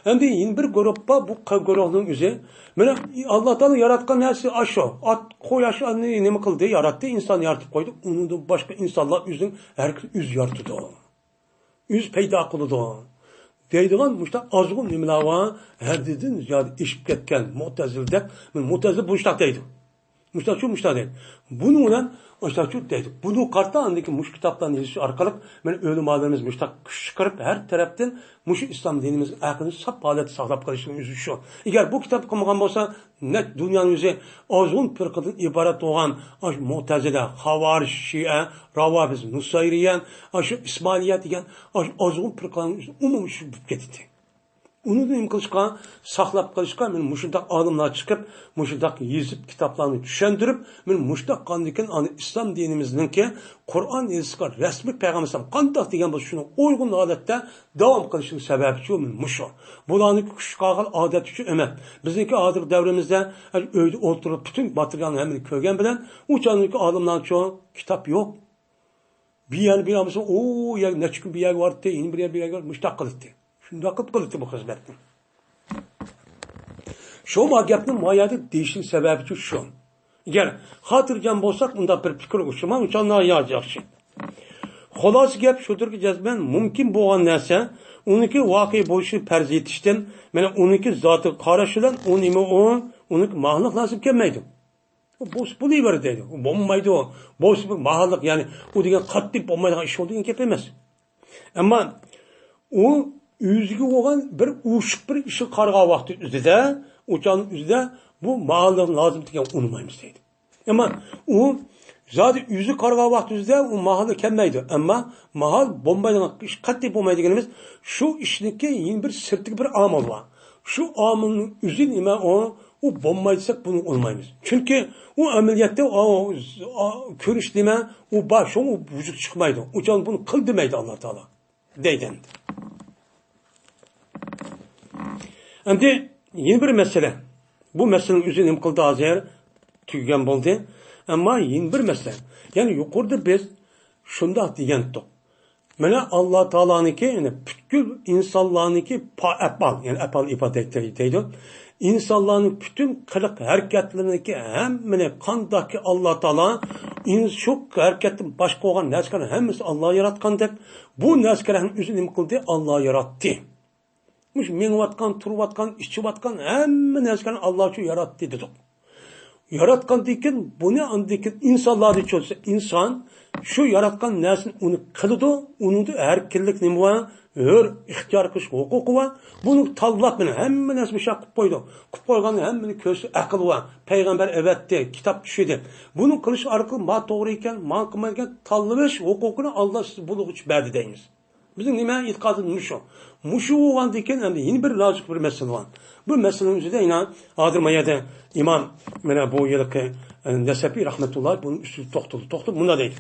ئەمدى يەنە بىر گۇرۇپپا، بۇ قە-، گۇرۇھنىڭ ئۆزى، مانا ئاللا تائالا ياراتقان نەرسە ئاشۇ. ئات، قوي ئاشۇ نېمە قىلدى، ياراتتى، ئىنسان يارىتىپ قويدى. ئۇنىڭدىن باشقا ئىنسانلار ئۆزىنىڭ ھەرىكىتى ئۆزى يارىتىدۇ. ئۆزى پەيدا قىلىدۇ دەيدىغان مۇشۇنداق ئازغۇن نېمىلەر بار، ھەددىدىن زىيادە ئېشىپ كەتكەن مۇتەزىلىدەك، مۇتەزىلە مۇشۇنداق دەيدۇ. مۇشۇنداقچۇ، مۇشۇنداق دەيدۇ. بۇنىڭ بىلەن مۇشۇنداقچۇ دەيدۇ. بۇنىڭغا قارىتا ئاندىن كېيىن مۇشۇ كىتابلارنى يېزىش ئارقىلىق مانا ئۆلىمالىرىمىز مۇشۇنداق كۈچ چىقىرىپ، ھەر تەرەپتىن مۇشۇ ئىسلام دىنىمىزنىڭ ئەقلىنى ساپ ھالەتتە ساقلاپ قېلىشنىڭ ئۆزى شۇ. ئەگەر بۇ كىتاب قىلمىغان بولسا، نەچچە دۇنيانىڭ ئۆزى ئازغۇن پىرقىدىن ئىبارەت بولغان ئاشۇ مۇتەزىلە، خاۋارىج، شىئە، راۋابىز، نۇسايرىيە، ئاشۇ ئىسمائىلىيە دېگەن ئاشۇ ئازغۇن پىرقىلارنىڭ ئۆزى ئومۇميۈزلۈك بولۇپ كېتىدۇ. ئۇنى نېمە قىلىشقا، ساقلاپ قېلىشقا، مانا مۇشۇنداق ئالىملار چىقىپ، مۇشۇنداق يېزىپ، كىتابلارنى چۈشەندۈرۈپ، مانا مۇشۇنداق قىلغاندىكىن ئاندىن ئىسلام دىنىمىزنىڭكى قۇرئان ھەدىسكە رەسمىي پەيغەمبەر ئەلەيھىسسالام قانداق دېگەن بولسا، شۇنىڭ ئۇيغۇن ھالەتتە داۋام قىلىشىنىڭ سەۋەبى شۇ، مۇشۇ. بۇلارنىڭكى كۈچ قالغان ئادەت ئۈچۈن ئەمەس. بىزنىڭكى ھازىرقى دەۋرىمىزدە ئۆيدە ئولتۇرۇپ پۈتۈن ماتېرىيالنى ھەممىنى كۆرگەن بىلەن، ئۇ چاغدىكى ئالىملارچۇ كىتاب يوق. بىر يەرنى بىلەلمىسە، ئۇ يەر نەچچە كۈن بىر يەرگە باراتتى، يەنە بىر يەر، بىر يەرگە باراتتى، مۇشۇنداق قىلاتتى. شۇنداق قىلىپ قىلاتتى بۇ خىزمەتنى. شۇ ما گەپنى ما يەردە دېيىشنىڭ سەۋەبى شۇ. ئەگەر خاتىرجەم بولساق، ئۇنداق بىر پىكىر ئۇچرىماي، ئۇنچە ناھايىتى ياخشى. خۇلاسە گەپ شۇدۇركى، جەزمەن مۇمكىن بولغان نەرسە، ئۇنىڭكى ۋاقىئ بولۇشى پەرز ئېتىشتىن، مانا ئۇنىڭكى زاتىغا قاراش بىلەن ئۇ نېمە ئۇ، ئۇنىڭكى ماھىيلىق لازىم كەلمەيدۇ. بولسا بولۇۋېرىدۇ دەيدۇ. بولمايدۇ. بولسا بىر ماھىيلىق، يەنى ئۇ دېگەن قەتئىي بولمايدىغان ئىش بولىدۇ دېگەن گەپ ئەمەس. ئەمما ئۇ ئۆزىگە بولغان بىر ئوشۇق بىر ئىشقا قارىغان ۋاقتى ئۆزىدە، ئۇ چاغنىڭ ئۆزىدە بۇ ماھىيلىق لازىم دېگەن ئۇنىمايمىز دەيدۇ. ئەمما ئۇ زادى ئۆزى قارىغان ۋاقتى ئۆزىدە ئۇ ماھىيلىق كەلمەيدۇ. ئەمما ماھىيلىق بولمايدىغان ئىش، قەتئىي بولمايدىغىنىمىز شۇ ئىشنىڭكى يەنە بىر سىرتىدىكى بىر ئامىل بار. شۇ ئامىلنىڭ ئۆزى نېمە ئۇ؟ ئۇ بولمايدۇ دېسەك، بۇنى ئۇنىمايمىز. چۈنكى ئۇ ئەمەلىيەتتە ئۇ، ئۇ، كۆرۈش نېمە؟ ئۇ بار، شۇڭا ئۇ ۋۇجۇدقا چىقمايدۇ. ئۇ چاغدا بۇنى قىل دېمەيدۇ ئاللا تائالا. دەيدۇ ئەمدى. ئەمدى يەنە بىر مەسىلە. بۇ مەسىلىنىڭ ئۆزى نېمە قىلدى ھازىر؟ تۈگىگەن بولدى. ئەمما يەنە بىر مەسىلە. يەنى يۇقىرىدا بىز شۇنداق دېگەنتۇق. مانا ئاللا تائالانىڭكى، يەنى پۈتكۈل ئىنسانلارنىڭكى پا-، ئەپئال، يەنى ئەپئال ئىپادە دەيدۇ. ئىنسانلارنىڭ پۈتۈن قىلىق ھەرىكەتلىرىنىڭكى ھەممىنى قانداقكى ئاللا تائالا ئىن-، شۇ ھەرىكەتتىن باشقا بولغان نەرسىلەرنىڭ ھەممىسى ئاللا ياراتقاندەك، بۇ نەرسىلەرنىڭ ئۆزىنى نېمە قىلدى؟ ئاللا ياراتتى. مۇشۇ مېڭىۋاتقان، تۇرۇۋاتقان، ئىچىۋاتقان ھەممە نەرسىلەرنى ئاللا شۇ ياراتتى دېدۇق. ياراتقاندىن كېيىن بۇنى ئاندىن كېيىن ئىنسانلارنى چۆلسە، ئىنسان شۇ ياراتقان نەرسىنى ئۇنى قىلىدۇ، ئۇنىڭدا ئەركىنلىك نېمە بار؟ ھۆر ئىختىيار قىلىش ھوقۇقى بار. بۇنى تاللاپ، مانا ھەممە نەرسە مۇشۇنداق قىلىپ قويدى. قىلىپ قويغاننى ھەممىنى كۆرسە ئەقىل بار. پەيغەمبەر ئەۋەتتى، كىتاب چۈشىدى. بۇنى قىلىش ئارقىلىق ما توغرا ئىكەن، ما قىلمايدىكەن، تاللىۋېلىش ھوقۇقىنى ئاللا سىز بۇلىغۇچە بەردى دەيمىز. بىزنىڭ نېمە ئېتىقادىمىز مۇشۇ. مۇشۇ بولغاندىن كېيىن ئەمدى يەنە بىر نازۇك بىر مەسىلە بار. بۇ مەسىلىنىڭ ئۆزىدە يەنە ھازىر ما يەردە ئىمام، مانا بۇ يىلقى، ئە، نەسەپى رەھمەتۇللا بۇنىڭ ئۈستىدە توختىلىپ، توختىلىپ مۇنداق دەيدۇ.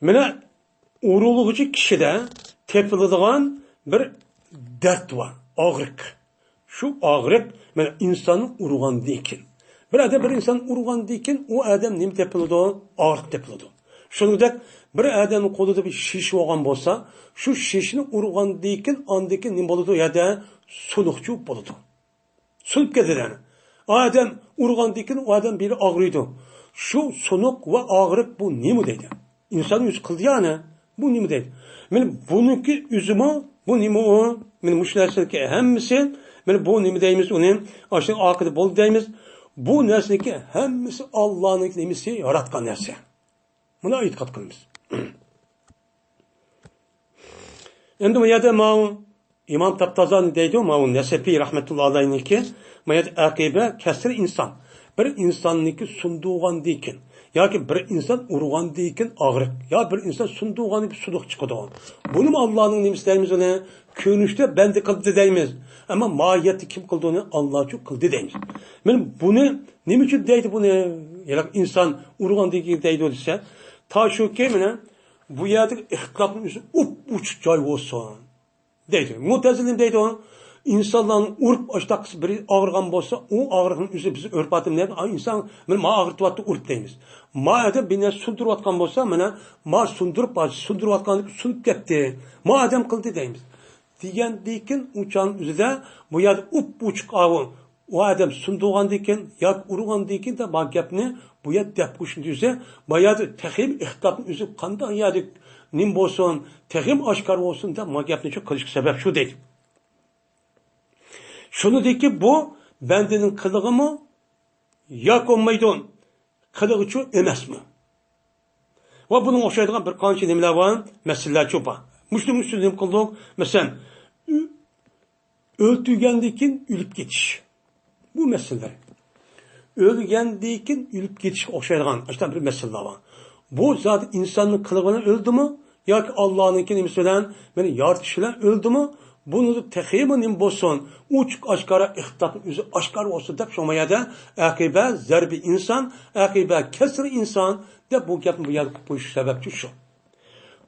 مانا ئۇرۇلغۇچى كىشىدە تېپىلىدىغان بىر دەرد بار، ئاغرىق. شۇ ئاغرىق، مانا، ئىنساننى ئۇرغاندىن كېيىن. بىر ئادەم بىر ئىنساننى ئۇرغاندىن كېيىن، ئۇ ئادەم نېمە تېپىلىدۇ؟ ئاغرىق تېپىلىدۇ. شۇنىڭدەك بىر ئادەمنىڭ قولىدا بىر شىش بولغان بولسا، شۇ شىشنى ئۇرغاندىن كېيىن، ئاندىن كېيىن نېمە بولىدۇ؟ يەردە سۇنۇق چۆپ بولىدۇ. سۇنۇپ كېتىدۇ يەنى. ئادەم ئۇرغاندىن كېيىن ئۇ ئادەم بىرى ئاغرىيدۇ. شۇ سۇنۇق ۋە ئاغرىق بۇ نېمە دەيدۇ؟ ئىنسان ئۆزى قىلدى يا ئەنە. بۇ نېمە دەيدۇ؟ مانا بۇنىڭكى ئۆزىمۇ، بۇ نېمە ئۇ؟ مانا مۇشۇ نەرسىنىڭكى ھەممىسى، مانا بۇ نېمە دەيمىز ئۇنى؟ ئاشۇنىڭ ئاقىۋىتى بولدى دەيمىز. بۇ نەرسىنىڭكى ھەممىسى ئاللانىڭكى نېمىسى؟ ياراتقان نەرسە. مۇنۇ ئېتىقاد قىلىمىز. ئەمدى بۇ يەردە ماۋۇ ئىمام تاپتازانى دەيدۇ، ماۋۇ نەسەپىي رەھمەتۇللا ئەلەيھنىڭكى، بۇ يەردە ئەقىبە كەسرى ئىنسان. بىر ئىنساننىڭكى سۇندۇرغاندىن كېيىن ياكى بىر ئىنسان ئۇرغاندىن كېيىن ئاغرىق، يا بىر ئىنسان سۇندۇرغاندىن كېيىن سۇنۇق چىقىدۇ. بۇنىمۇ ئاللانىڭ نېمىسى دەيمىز ئۇنى؟ كۆرۈنۈشتە بەندە قىلدى دەيمىز. ئەمما ماھىيەتتە كىم قىلدى ئۇنى؟ ئاللا ئۈچۈن قىلدى دەيمىز. مانا بۇنى نېمە ئۈچۈن دەيدۇ بۇنى؟ يەنى ئىنسان ئۇرغاندىن كېيىن دەيدۇ دېسە، تا شۇكى مانا بۇ يەردىكى ئىختىلاپنىڭ ئۆزى ئۇپ-ئوچۇق جاي بولسۇن دەيدۇ. مۇتەزىلە نېمە دەيدۇ؟ ئىنسانلارنى ئۇرۇپ، ئاشتاق بىرى ئاغرىغان بولسا، ئۇ ئاغرىقنىڭ ئۆزى بىز ئۆرپ ئادەم دەيدۇ، ئا، ئىنسان مانا ما ئاغرىتىۋاتتى، ئۇرۇپ دەيمىز. ما ئادەم بىر نەرسە سۇندۇرۇۋاتقان بولسا، مانا ما سۇندۇرۇپ، سۇندۇرۇۋاتقاندىن سۇنۇپ كەتتى. ما ئادەم قىلدى دەيمىز. دېگەندىن كېيىن ئۇ چاغنىڭ ئۆزىدە بۇ يەردە ئۇپ-ئوچۇق ئاۋۇ ئۇ ئادەم سۇندۇرغاندىن كېيىن ياكى ئۇرغاندىن كېيىن دە بار گەپنى بۇ يەردە دەپ قويۇشنىڭ ئۆزى، بۇ يەردە تېخىمۇ ئىختىلاپنىڭ ئۆزى قانداق يەردە نېمە بولسۇن، تېخىمۇ ئاشكارا بولسۇن دەپ ما گەپنى شۇ قىلىشقا سەۋەب شۇ دەيدۇ. شۇنىڭدىكى بۇ بەندىنىڭ قىلىقىمۇ ياكى بولمايدۇ، قىلىقىچۇ ئەمەسمۇ؟ ۋە بۇنىڭغا ئوخشايدىغان بىر قانچە نېمىلەر بار، مەسىلىلەرچۇ بار. مۇشۇنىڭ ئۈستىدە نېمە قىلدۇق؟ مەسىلەن، ئۆلتۈرگەندىن كېيىن ئۆلۈپ كېتىش. بۇ مەسىلىلەر. ئۆلگەندىن كېيىن ئۆلۈپ كېتىشكە ئوخشايدىغان ئاشۇنداق بىر مەسىلىلەر بار. بۇ زات ئىنساننىڭ قىلىقى بىلەن ئۆلدىمۇ ياكى ئاللانىڭكى نېمىسى بىلەن، مېنى يارىتىش بىلەن ئۆلدىمۇ؟ بۇنىڭدا تېخىمۇ نېمە بولسۇن؟ ئوچۇق ئاشكارا ئىختىلاپنىڭ ئۆزى ئاشكارا بولسۇن دەپ، شۇ يەردە ئەقىبە زەربى ئىنسان، ئەقىبە كەسرى ئىنسان دەپ بۇ گەپنى بۇ يەردە قىلىپ قويۇش سەۋەبچى شۇ.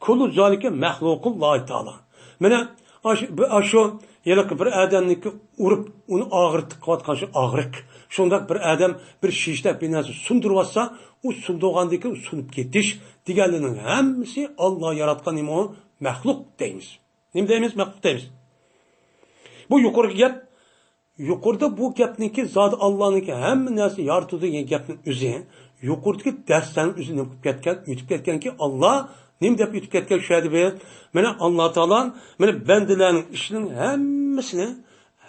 كۇللۇ زالىكە مەخلۇقۇللاھى تائالا. مانا ئاشۇ، بۇ، ئاشۇ ھېلىقى بىر ئادەمنىڭكى ئۇرۇپ، ئۇنى ئاغرىتىپ قىلىۋاتقان شۇ ئاغرىق. شۇنداق بىر ئادەم بىر شىشتەك بىر نەرسە سۇندۇرۇۋاتسا، ئۇ سۇندۇرغاندىن كېيىن سۇنۇپ كېتىش دېگەنلەرنىڭ ھەممىسى ئاللا ياراتقان نېمە ئۇ؟ مەخلۇق دەيمىز. نېمە دەيمىز؟ مەخلۇق دەيمىز. بۇ يۇقىرىقى گەپ يۇقىرىدا بۇ گەپنىڭكى زادى ئاللانىڭكى ھەممە نەرسە يارىتىدۇ دېگەن گەپنىڭ ئۆزى، يۇقىرىدىكى دەرسلەرنىڭ ئۆزى نېمە قىلىپ كەتكەن؟ ئۆتۈپ كەتكەنكى، ئاللا نېمە دەپ ئۆتۈپ كەتكەن شۇ يەردە بىز؟ مانا ئاللا تائالا، مانا بەندىلەرنىڭ ئىشىنىڭ ھەممىسىنى،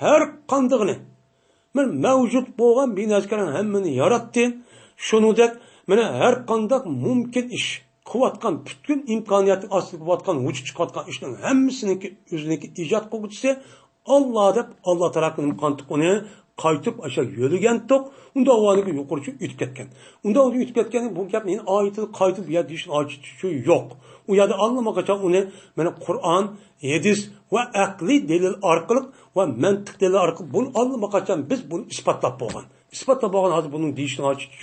ھەر قاندىقىنى، مانا مەۋجۇت بولغان بىناسىكارنىڭ ھەممىنى ياراتتى. شۇنىڭدەك مانا ھەر قانداق مۇمكىن ئىش قىلىۋاتقان، پۈتكۈل ئىمكانىيەتنىڭ ئاستىدا بولۇۋاتقان، ۋۇجۇدقا چىقىۋاتقان ئىشنىڭ ھەممىسىنىڭكى ئۆزىنىڭكى ئىجاد قىلغۇچىسى ئاللا دەپ، ئاللا تەرەپتىن قانداق ئۇنى قايتۇرۇپ ئاشۇ يۆلىگەنتۇق، ئۇنداق ۋاقىتتا يۇقىرىچە ئۆتۈپ كەتكەن. ئۇنداق ئۆتۈپ كەتكەن بۇ گەپنى يەنە ئايىتىل قايتىل بۇ يەردە دېيىشنىڭ ھاجىتى يوق. ئۇ يەردە ئاللىماقاچان ئۇنى مانا قۇرئان، ھەدىس ۋە ئەقلىي دەلىل ئارقىلىق ۋە مەنتىق دەلىل ئارقىلىق بۇنى ئاللىماقاچان بىز بۇنى ئىسپاتلاپ بولغان. ئىسپاتلاپ بولغان ھازىر بۇنىڭ دېيىشنىڭ ھاجىتى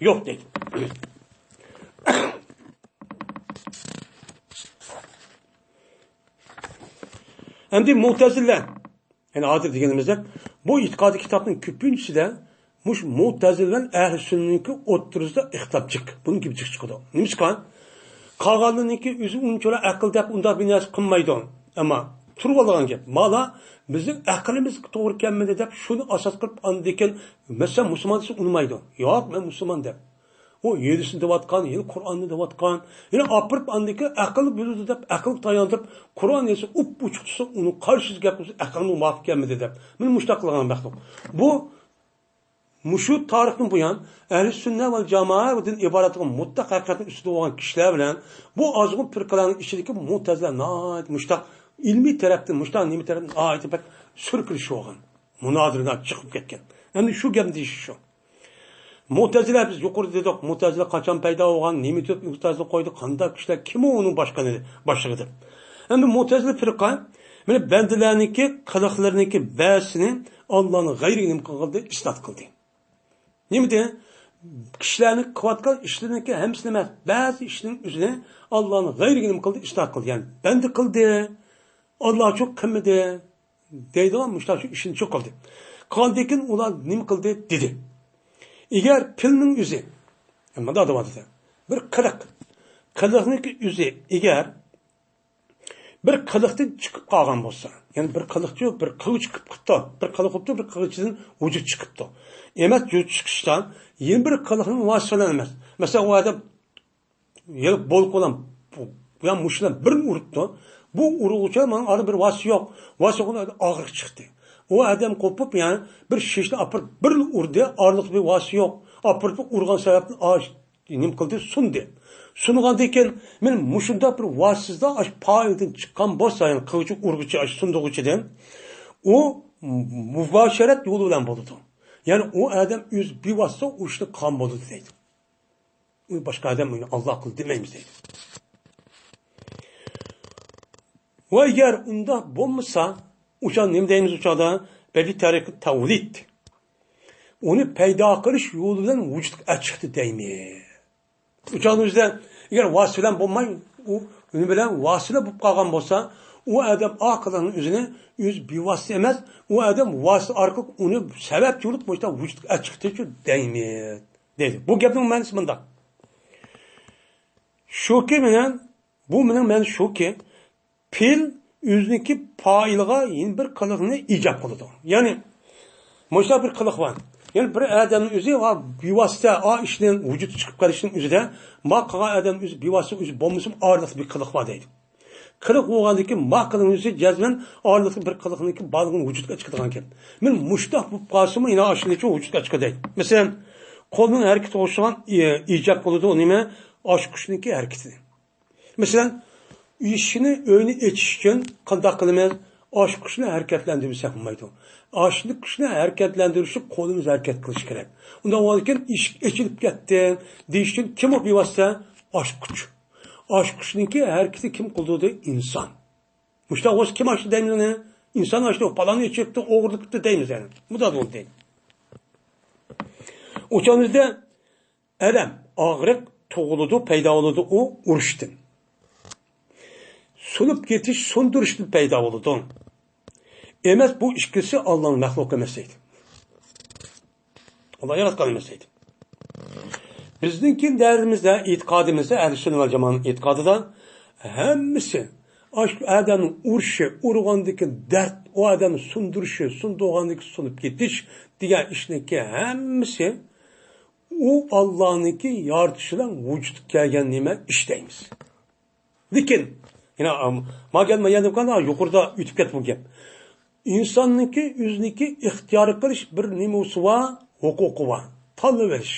يوق دەيدۇ. ئەمدى مۇتەزىلە، يەنى ھازىر دېگىنىمىزدەك، بۇ ئېتىقادىي كىتابنىڭ كۆپىنچىسىدە مۇشۇ مۇتەزىلە بىلەن ئەھلى سۈننىنىڭكى ئوتتۇرىسىدا ئىختىلاپ جىق. بۇنىڭ گېپى جىق چىقىدۇ. نېمىشقا؟ قالغانلىرىنىڭكى ئۆزى ئۇنچىۋالا ئەقىل دەپ ئۇنداق بىر نەرسە قىلمايدۇ. ئەمما تۇرۇۋالغان گەپ. مالا بىزنىڭ ئەقلىمىزگە توغرا كەلمىدى دەپ شۇنى ئاساس قىلىپ ئاندىن كېيىن، مەسىلەن، مۇسۇلمان دېسە ئۇنىمايدۇ. ياق، مەن مۇسۇلمان دەپ. ئۇ ھەدىسنى دەۋاتقان، يەنە قۇرئاننى دەۋاتقان، يەنە ئاپىرىپ ئاندىكى ئەقىل بىلىدۇ دەپ، ئەقىلگە تاياندۇرۇپ، قۇرئان ھەدىسى ئۇپ-ئۇچۇق تۇرسا، ئۇنىڭ قارشىسى گەپ قىلسا، ئەقىلمۇ مۇۋاپىق كەلمىدى دەپ. مانا مۇشۇنداق قىلغان مەخلۇق. بۇ، مۇشۇ تارىختىن بۇيان، ئەھلى سۈننە ۋەل جامائەدىن ئىبارەت بولغان مۇتلەق ھەقىقەتنىڭ ئۈستىدە بولغان كىشىلەر بىلەن بۇ ئازغۇن پىرقىلەرنىڭ ئىچىدىكى مۇتەزىلە ناھايىتى مۇشۇنداق ئىلمىي تەرەپتىن، مۇشۇنداق نېمە تەرەپتىن ناھايىتى بەك سۈركىلىشىۋالغان. مۇنازىرىلەر چىقىپ كەتكەن. ئەمدى شۇ گەپنى دېيىش شۇ. مۇتەزىلە، بىز يۇقىرىدا دېدۇق، مۇتەزىلە قاچان پەيدا بولغان، نېمە دەپ مۇتەزىلە قويدى، قانداق كىشىلەر، كىم ئۇنىڭ باشقىنى، باشلىقى دەپ. ئەمدى مۇتەزىلە پىرقە، مانا بەندىلەرنىڭكى قىلىقلىرىنىڭكى بەزىسىنى ئاللانىڭ غەيرىگە نېمە قىلدى، ئىسناد قىلدى. نېمە دېدى؟ كىشىلەرنىڭ قىلىۋاتقان ئىشلىرىنىڭكى ھەممىسىنى ئەمەس، بەزى ئىشنىڭ ئۆزىنى ئاللانىڭ غەيرىگە نېمە قىلدى، ئىسناد قىلدى. يەنى بەندە قىلدى، ئاللا ئۈچۈن قىلمىدى. دەيدىغان مۇشۇنداق شۇ ئىشنى شۇ قىلدى. قىلغاندىن كېيىن ئۇلار نېمە قىلدى دېدى. ئەگەر پىلنىڭ ئۆزى، مۇنداق دەۋاتىدۇ، بىر قىلىق، قىلىقنىڭكى ئۆزى ئەگەر بىر قىلىقتىن چىقىپ قالغان بولسا، يەنى بىر قىلىقچۇ، بىر قىلغۇچى چىقىپ قىپتۇ، بىر قىلىق بوپتۇ، بىر قىلغىچىدىن ۋۇجۇد چىقىپتۇ. ئەمەس، ۋۇجۇد چىقىشتا يەنە بىر قىلىقنىڭ ۋاسىتىسى بىلەن ئەمەس. مەسىلەن، ئۇ ئادەم يەنە بولكا بىلەن، بۇ، بۇ يان مۇشۇ بىلەن بىرنى ئۇرۇپتۇ. بۇ ئۇرغۇچە مانا ئارىدا بىر ۋاسىتە يوق. ۋاسىتە يوق، ئاغرىق چىقتى. ئۇ ئادەم قوپۇپ، يەنى بىر شېشىنى ئاپىرىپ بىرلا ئۇردى، ئارىلىق بىر ۋاسىتە يوق. ئاپىرىپ ئۇرغان سەۋەبتىن ئاش-، نېمە قىلدى؟ سۇندى. سۇنغاندىن كېيىن، مانا مۇشۇنداق بىر ۋاسىتىسىز ئاش پائىلدىن چىققان بولسا، يەنى قىلغۇچى، ئۇرغۇچى، ئاش سۇندۇرغۇچىدىن، ئۇ مۇباشىرەت يولى بىلەن بولىدۇ. يەنى ئۇ ئادەم ئۆزى بىۋاسىتە ئۇ ئىشنى قىلغان بولىدۇ دەيدۇ. ئۇ باشقا ئادەم ئۇنى ئاللا قىلدى دېمەيمىز دەيدۇ. ۋە ئەگەر ئۇنداق بولمىسا، ئۇ چاغدا نېمە دەيمىز ئۇ چاغدا؟ بەبى تەرىقى تەۋلىد. ئۇنى پەيدا قىلىش يولى بىلەن ۋۇجۇدقا ئەچىقتى دەيمىز. ئۇ چاغدا ئۆزىدە ئەگەر ۋاسىتە بىلەن بولماي، ئۇ نېمە بىلەن ۋاسىتە بولۇپ قالغان بولسا، ئۇ ئادەم ئا قىلغان ئۆزىنى ئۆزى بىۋاسىتە ئەمەس، ئۇ ئادەم ۋاسىتە ئارقىلىق ئۇنى سەۋەبچى بولۇپ مۇشۇنداق ۋۇجۇدقا ئەچىقتىچۇ دەيمىز دەيدۇ. بۇ گەپنىڭ مەنىسى مۇنداق. شۇكى مېنىڭ، بۇ مېنىڭ مەنىسى شۇكى، پېئىل ئۆزىنىڭكى پائىلىغا يەنە بىر قىلىقنى ئىجاب قىلىدۇ. يەنى، مۇشۇنداق بىر قىلىق بار. يەنى بىر ئادەمنىڭ ئۆزى ۋە بىۋاسىتە ئا ئىشنىڭ ۋۇجۇدقا چىقىپ قېلىشنىڭ ئۆزىدە، ما قىلغان ئادەم ئۆزى بىۋاسىتە ئۆزى بولمىسىمۇ ئارىلىق بىر قىلىق بار دەيدۇ. قىلىق بولغاندىن كېيىن ما قىلىقنىڭ ئۆزى جەزمەن ئارىلىقتا بىر قىلىقنىڭكى بارلىقىنى ۋۇجۇدقا چىقىدىغان گەپ. مانا مۇشۇنداق بولۇپ قالسىمۇ يەنە ئاشۇنىڭ ئۈچۈن ۋۇجۇدقا چىقىدۇ دەيدۇ. مەسىلەن، قولنىڭ ھەرىكىتى ئوخشىغان ئى-، ئىجاب قىلىدۇ نېمە؟ ئاچقۇچنىڭكى ھەرىكىتىنى. مەسىلەن، ئىشىكنى، ئۆينى ئېچىش ئۈچۈن قانداق قىلىمىز؟ ئاچقۇچنى ھەرىكەتلەندۈرمىسەك بولمايدۇ. ئاچقۇچنى ھەرىكەتلەندۈرۈش ئۈچۈن قولىمىز ھەرىكەت قىلىشى كېرەك. ئۇنداق بولغاندىكىن ئىشىك ئېچىلىپ كەتتى دېيىش ئۈچۈن كىم ئۇ بىۋاسىتە؟ ئاچقۇچ. ئاچقۇچنىڭكى ھەرىكىتى كىم قىلدۇردى؟ ئىنسان. مۇشۇنداق بولسا كىم ئاچتى دەيمىز ئۇنى؟ ئىنسان ئاچتى، پالان ئېچىپتۇ، ئوغرىلىق قىپتۇ دەيمىز يەنە. مۇنداق بولدى. ئۇ چاغدا ئەلەم، ئاغرىق تۇغۇلىدۇ، پەيدا بولىدۇ ئۇ ئۇرۇشتىن. سۇنۇپ كېتىش، سۇندۇرۇشتىن پەيدا بولىدۇ. ئەمەس، بۇ ئىككىسى ئاللانىڭ مەخلۇقى ئەمەس دەيدۇ. ئاللا ياراتقان ئەمەس دەيدۇ. بىزنىڭكى دەۋرىمىزدە، ئېتىقادىمىزدا، ئەھلى سۈننە ۋەل جامائەنىڭ ئېتىقادىدا ھەممىسى، ئاشۇ ئادەمنىڭ ئۇرۇشى، ئۇرغاندىكى دەرد، ئۇ ئادەمنى سۇندۇرۇشى، سۇندۇرغاندىكى سۇنۇپ كېتىش دېگەن ئىشنىڭكى ھەممىسى ئۇ ئاللانىڭكى يارىتىشى بىلەن ۋۇجۇدقا كەلگەن نېمە ئىش دەيمىز. لېكىن، يەنە، ئام، ما گەپ، ما يەنە يۇقىرىدا ئۆتۈپ كەتتى بۇ گەپ. ئىنساننىڭكى ئۆزىنىڭكى ئىختىيار قىلىش بىر نېمىسى بار، ھوقۇقى بار. تاللىۋېلىش.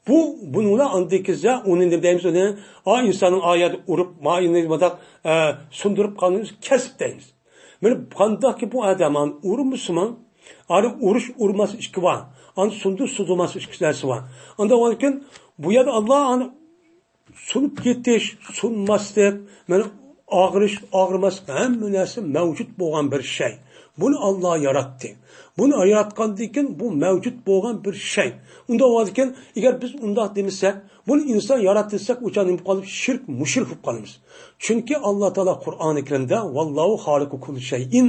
بۇ، بۇنىڭلا ئاندىن كېيىن ئۇنى نېمە دەيمىز ئۇنى؟ ئا، ئىنساننىڭ ئا يەردە ئۇرۇپ، ما، ئۇنى مۇنداق، ئە، سۇندۇرۇپ قالغىنى كەسىپ دەيمىز. مانا قانداقكى بۇ ئادەم ئانى ئۇرمىسىمۇ، ئانى ئۇرۇش ئۇرماس ئىككى بار. ئانى سۇندۇر سۇندۇرماس ئىككى نەرسە بار. ئانداق بولغاندىكىن بۇ يەردە ئاللا ئانى سۇنۇپ كېتىش، سۇنماسلىق، مانا ئاغرىش، ئاغرىماسلىق، ھەممە نەرسە مەۋجۇت بولغان بىر شەي. بۇنى ئاللا ياراتتى. بۇنى ياراتقاندىن كېيىن بۇ مەۋجۇت بولغان بىر شەي. ئۇنداق بولغاندىكىن، ئەگەر بىز ئۇنداق دېمىسەك، بۇنى ئىنسان ياراتتى دېسەك، ئۇ چاغ نېمە قالىپ، شىرك، مۇشرىك بولۇپ قالىمىز. چۈنكى ئاللا تائالا قۇرئانى كەرىمدە، ۋاللاھۇ خالىقۇ كۇللى شەيئىن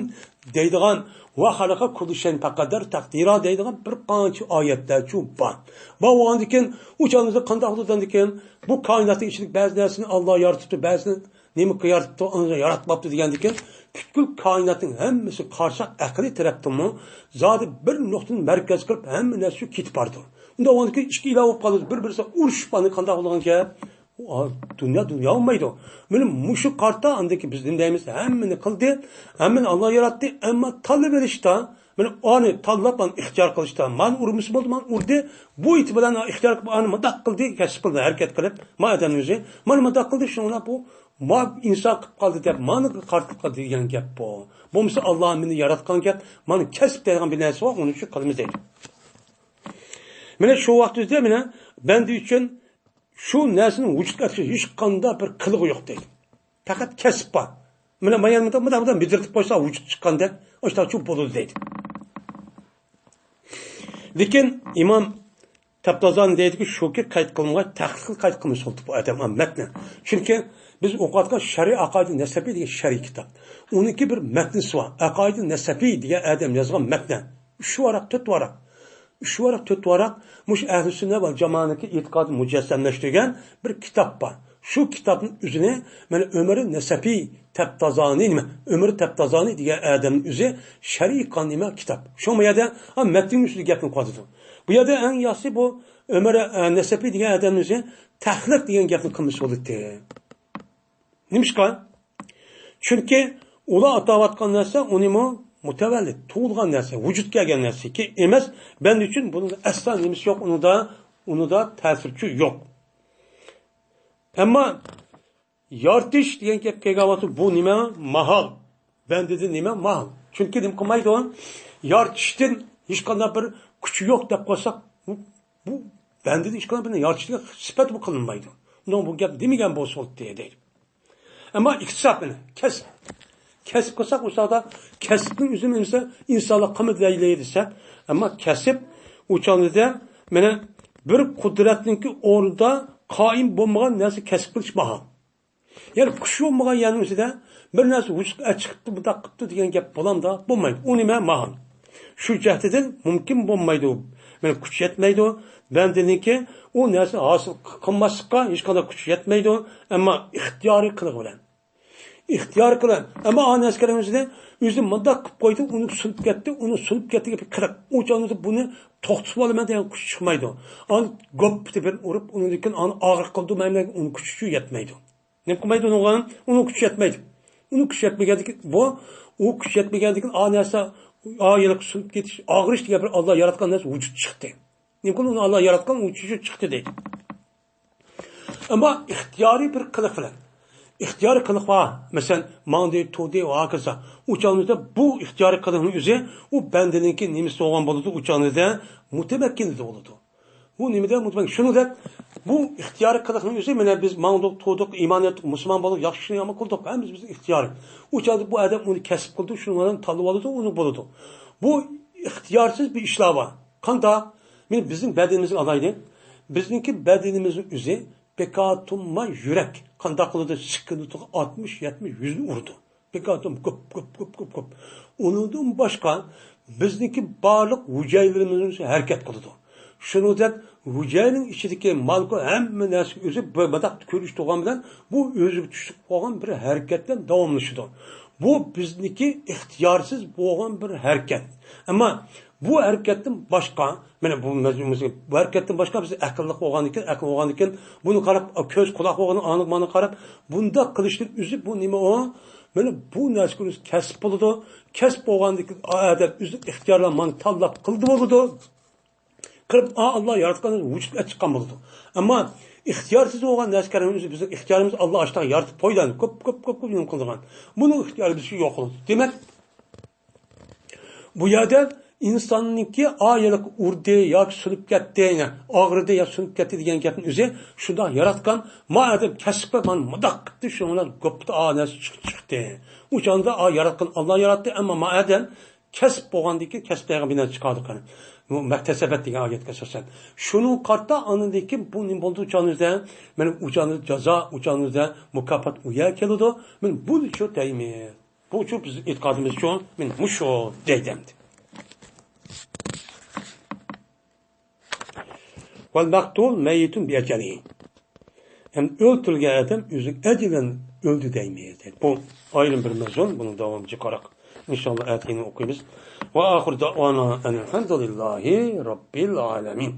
دەيدىغان، ۋە خەلەقە كۇللى شەيئىن پەقەدەر تەقدىرا دەيدىغان بىر قانچە ئايەتلەرچۇ بار. بار بولغاندىكىن، ئۇ چاغدا قانداق بولىدىكىن، بۇ كائىناتنىڭ ئىچىدىكى بەزى نەرسىنى ئاللا يارىتىپتۇ، بەزىنى نېمە يارىتىپتۇ، ئۇنى ياراتماپتۇ دېگەندىكىن، پۈتكۈل كائىناتنىڭ ھەممىسى قارىساق، ئەقلىي تەرەپتىنمۇ زادى بىر نۇقتىنى مەركەز قىلىپ، ھەممە نەرسە كېتىپ بارىدۇ. ئۇنداق بولغاندىكىن، ئىككى ئىلاھ بولۇپ قالىدۇ، بىر-بىرسى ئۇرۇشۇپ، ئاندىن قانداق بولىدىكەن؟ ئۇ، دۇنيا دۇنيا بولمايدۇ. مانا مۇشۇ قارتا ئاندىن كېيىن بىز نېمە دەيمىز؟ ھەممىنى قىلدى، ھەممىنى ئاللا ياراتتى، ئەمما تاللىۋېلىشتا، مانا ئانى تاللاپ، ئانى ئىختىيار قىلىشتا، مانا ئۇرمىسا بولدى، مانا ئۇردى، بۇ ئېتى بىلەن ئىختىيار قىلىپ، ئانى مۇنداق قىلدى، كەسىپ قىلدى، ھەرىكەت قىلىپ، ما ئادەمنىڭ ئۆزى، مانا مۇنداق قىلدى، شۇڭا بۇ ما ئىنسان قىلىپ قالدى دەپ، مانىغا قارىتىپ قىلدى دېگەن گەپ بۇ. بولمىسا ئاللا مېنى ياراتقان گەپ، مانا كەسىپ دەيدىغان بىر نەرسە بار، ئۇنىڭ ئۈچۈن قىلىمىز دەيدۇ. مانا شۇ ۋاقىت ئۆزىدە مانا بەندە ئۈچۈن شۇ نەرسىنى ۋۇجۇدقا ئەكىرىش ھېچقانداق بىر قىلىقى يوق دەيدۇ. پەقەت كەسىپ بار. مانا، مانا، مانا، مانا، مانا مىدىرتىپ قويسا ۋۇجۇد چىققاندەك، ئاشۇنداق بولىدۇ دەيدۇ. لېكىن ئىمام تەپتازانى دەيدىكى، شۇكى قەيت قىلمىغاي، تەھقىق قەيت قىلمىسا بولدى بۇ ئادەم مەتنى. چۈنكى بىز ئوقۇۋاتقان شەرئى ئەقايىدى نەسەفى دېگەن شەرئى كىتاب. ئۇنىڭكى بىر مەتنىسى بار. ئەقايىدى نەسەفى دېگەن ئادەم يازغان مەتنە. ئۈچ ۋاراق، تۆت ۋاراق. ئۈچ ۋاراق، تۆت ۋاراق مۇشۇ ئەھلى سۈننە ۋەل جامائەنىڭكى ئېتىقادىنى مۇجەسسەملەشتۈرگەن بىر كىتاب بار. شۇ كىتابنىڭ ئۆزىنى مانا ئۆمەر نەسەپى تەپتازانى نېمە، ئۆمەر تەپتازانى دېگەن ئادەمنىڭ ئۆزى شەرھى قىلغان نېمە كىتاب. شۇڭا بۇ يەردە، ھە، مەتننىڭ ئۈستىدە گەپنى قىلىۋاتىدۇ. بۇ يەردە ئەڭ ياخشىسى بۇ ئۆمەر، ئە، نەسەپى دېگەن ئادەمنىڭ ئۆزى تەخلىق دېگەن گەپنى قىلمىسا بولاتتى. نېمىشقا؟ چۈنكى ئۇلار ئاتاۋاتقان نەرسە ئۇنىمۇ مۇتەۋەللىد، تۇغۇلغان نەرسە، ۋۇجۇدقا كەلگەن نەرسىكى ئەمەس، بەندە ئۈچۈن بۇنىڭدا ئەسلا نېمىسى يوق، ئۇنىڭدا، ئۇنىڭدا تەسىرچۇ يوق. ئەمما يارىتىش دېگەن گەپ كەلگەن ۋاقىتتا بۇ نېمە؟ ماھال. بەندىدىن نېمە؟ ماھال. چۈنكى نېمە قىلمايدۇ؟ يارىتىشتىن ھېچقانداق بىر كۈچى يوق دەپ قويساق، بۇ، بۇ بەندىدىن ھېچقانداق بىر يارىتىشلىق سۈپەت بۇ قىلىنمايدۇ. ئۇنىڭ بۇ گەپ دېمىگەن بولسا بولدى دەيدۇ. ئەمما ئىكتىساب مانا، كەسىپ. كەسىپ قىلساق، ئۇ چاغدا كەسىپنىڭ ئۆزىنى ئىنسا-، ئىنسانلار قىلمىدى دەيلى دېسەك، ئەمما كەسىپ ئۇ چاغدا مانا بىر قۇدرەتنىڭكى ئورنىدا قائىم بولمىغان نەرسە كەسىپ قىلىش ماھال. يەنى كۈچ بولمىغان يەرنىڭ ئۆزىدە بىر نەرسە ۋۇجۇدقا چىقىپتۇ، بۇنداق قىپتۇ دېگەن گەپ بولامدا؟ بولمايدۇ. ئۇ نېمە؟ ماھال. شۇ جەھەتتىن مۇمكىن بولمايدۇ. مانا كۈچ يەتمەيدۇ. بەندىنىڭكى ئۇ نەرسىنى ھاسىل قىلماسلىققا ھېچقانداق كۈچ يەتمەيدۇ. ئەمما ئىختىيارىي قىلىقى بىلەن. ئىختىيارىي قىلىق. ئەمما ئا نەرسە كەلگەن ئۆزىدە، ئۆزى مۇنداق قىلىپ قويدى، ئۇنى سۇنۇپ كەتتى، ئۇنى سۇنۇپ كەتتى، بىر قىلىق. ئۇ چاغدا بۇنى توختىتىپ ئالىمەن دېگەن كۈچ چىقمايدۇ. ئانا گوپ دېگەن ئۇرۇپ، ئۇنىڭدىن كېيىن ئانا ئاغرىق قىلدى، مەن ئۇنىڭ كۈچى يەتمەيدۇ. نېمە قىلمايدۇ ئۇنىڭغا؟ ئۇنىڭ كۈچى يەتمەيدۇ. ئۇنىڭ كۈچى يەتمىگەندىكىن، بۇ، ئۇ كۈچ يەتمىگەندىكىن، ئا نەرسە، ئا يىلقى سۇنۇپ كېتىش، ئاغرىش دېگەن بىر ئاللا ياراتقان نەرسە ۋۇجۇدقا چىقتى. نېمە قىلدى؟ ئۇنى ئاللا ياراتقان، ۋۇجۇدقا چىقتى دەيدۇ. ئەمما ئىختىيارىي بىر قىلىق بىلەن. ئىختىيارىي قىلىق بار. مەسىلەن، ماڭدى، تۇردى ۋە ھاكازا. ئۇ چاغدا بۇ ئىختىيارىي قىلىقنىڭ ئۆزى، ئۇ بەندىنىڭكى نېمىسى بولغان بولىدۇ، ئۇ چاغدا مۇتەمەككىنلىكى بولىدۇ. بۇ نېمىدە مۇتەمەككىن؟ شۇنىڭدەك بۇ ئىختىيارىي قىلىقنىڭ ئۆزى، مانا بىز ماڭدۇق، تۇردۇق، ئىمان ئېيتتۇق، مۇسۇلمان بولدۇق، ياخشى ئىشنى يامان قىلدۇق، ھەممىسى بىزنىڭ ئىختىيارىي. ئۇ چاغدا بۇ ئادەم ئۇنى كەسىپ قىلىدۇ، شۇنىڭ بىلەن تاللىۋالىدۇ، ئۇنى بولىدۇ. بۇ ئىختىيارسىز بىر ئىشلار بار. قانداق؟ مانا بىزنىڭ بەدىنىمىزنى ئالايلى. بىزنىڭكى بەدىنىمىزنىڭ ئۆزى بىكاتۇمما يۈرەك. قانداق قىلىدۇ؟ سېكۇنتىغا ئاتمىش، يەتمىش، يۈزنى ئۇرىدۇ. بىكاتۇم گۈپ، گۈپ، گۈپ، گۈپ، گۈپ. ئۇنىڭدىن باشقا بىزنىڭكى بارلىق ھۈجەيرىلىرىمىز ھەرىكەت قىلىدۇ. شۇنىڭدەك ھۈجەيرىنىڭ ئىچىدىكى مالېكۇل ھەممە نەرسىگە ئۆزى بىر مۇنداق كۆرۈنۈش تۇرغان بىلەن بۇ ئۆزىگە تۇشلۇق بولغان بىر ھەرىكەت بىلەن داۋاملىشىدۇ. بۇ بىزنىڭكى ئىختىيارسىز بولغان بىر ھەرىكەت. ئەمما بۇ ھەرىكەتتىن باشقا، مانا بۇ مەزمۇنىمىزغا، بۇ ھەرىكەتتىن باشقا بىز ئەقىللىق بولغاندىكىن، ئەقىل بولغاندىكىن، بۇنى قاراپ، كۆز، قۇلاق بولغان، ئاڭلىق مانا قاراپ، بۇنداق قىلىشنىڭ ئۆزى بۇ نېمە ئۇ؟ مانا بۇ نەرسىگە كەسىپ بولىدۇ. كەسىپ بولغاندىكىن ئادەم ئۆزى ئىختىيارلا مانا تاللاپ قىلدى بولىدۇ. قىلىپ، ئا، ئاللا ياراتقان ۋۇجۇدقا چىققان بولىدۇ. ئەمما ئىختىيارسىز بولغان نەرسە كەلگەن ئۆزى بىزنىڭ ئىختىيارىمىز ئاللا ئاشتاق يارىتىپ قويدى، كۆپ، كۆپ، كۆپ، كۆپ نېمە قىلىدىغان. بۇنىڭ ئىختىيارى بىزگە يوق بولىدۇ. دېمەك، بۇ يەردە ئىنساننىڭكى ئا يىلقى ئۇردى ياكى سۇنۇپ كەتتى، يا ئاغرىدى يا سۇنۇپ كەتتى دېگەن گەپنىڭ ئۆزى شۇنداق ياراتقان، ما ئادەم كەسىپ قىلىپ مانا مۇنداق قىپتۇ، شۇنىڭ بىلەن گوپتا ئا نەرسە چىق-، چىقتى. ئۇ چاغدا ئا ياراتقان ئاللا ياراتتى، ئەمما ما ئادەم كەسىپ بولغاندىكىن كەسىپ دېگەن بىنە چىقاردۇق قېنى. بۇ مەكتەسەبەت دېگەن ئايەتكە ئاساسەن. شۇنىڭغا قارىتا ئاندىن كېيىن بۇ نېمە بولدى ئۇ چاغدا؟ مانا ئۇ چاغدا جازا، ئۇ چاغدا مۇكاپات ئۇ يەرگە كېلىدۇ. مانا بۇنى شۇ دەيمىز. بۇ شۇ بىزنىڭ ئېتىقادىمىز شۇ، مانا مۇشۇ دەيدۇ ئەمدى. ۋەل مەقتۇل مەييىتۇن بىئەجەلىھى. ھەم ئۆلتۈرۈلگەن ئادەم ئۆزىنىڭ ئەجىلى بىلەن ئۆلدى دەيمىز دەيدۇ. بۇ ئايرىم بىر مەزمۇن، بۇنىڭ داۋامى جىقراق. ئىنشاللا ئەتىگىنى ئوقۇيمىز. ۋە ئاخىر دەئۋانا ئەنىلھەمدۇلىللاھى رەببىل ئالەمىن.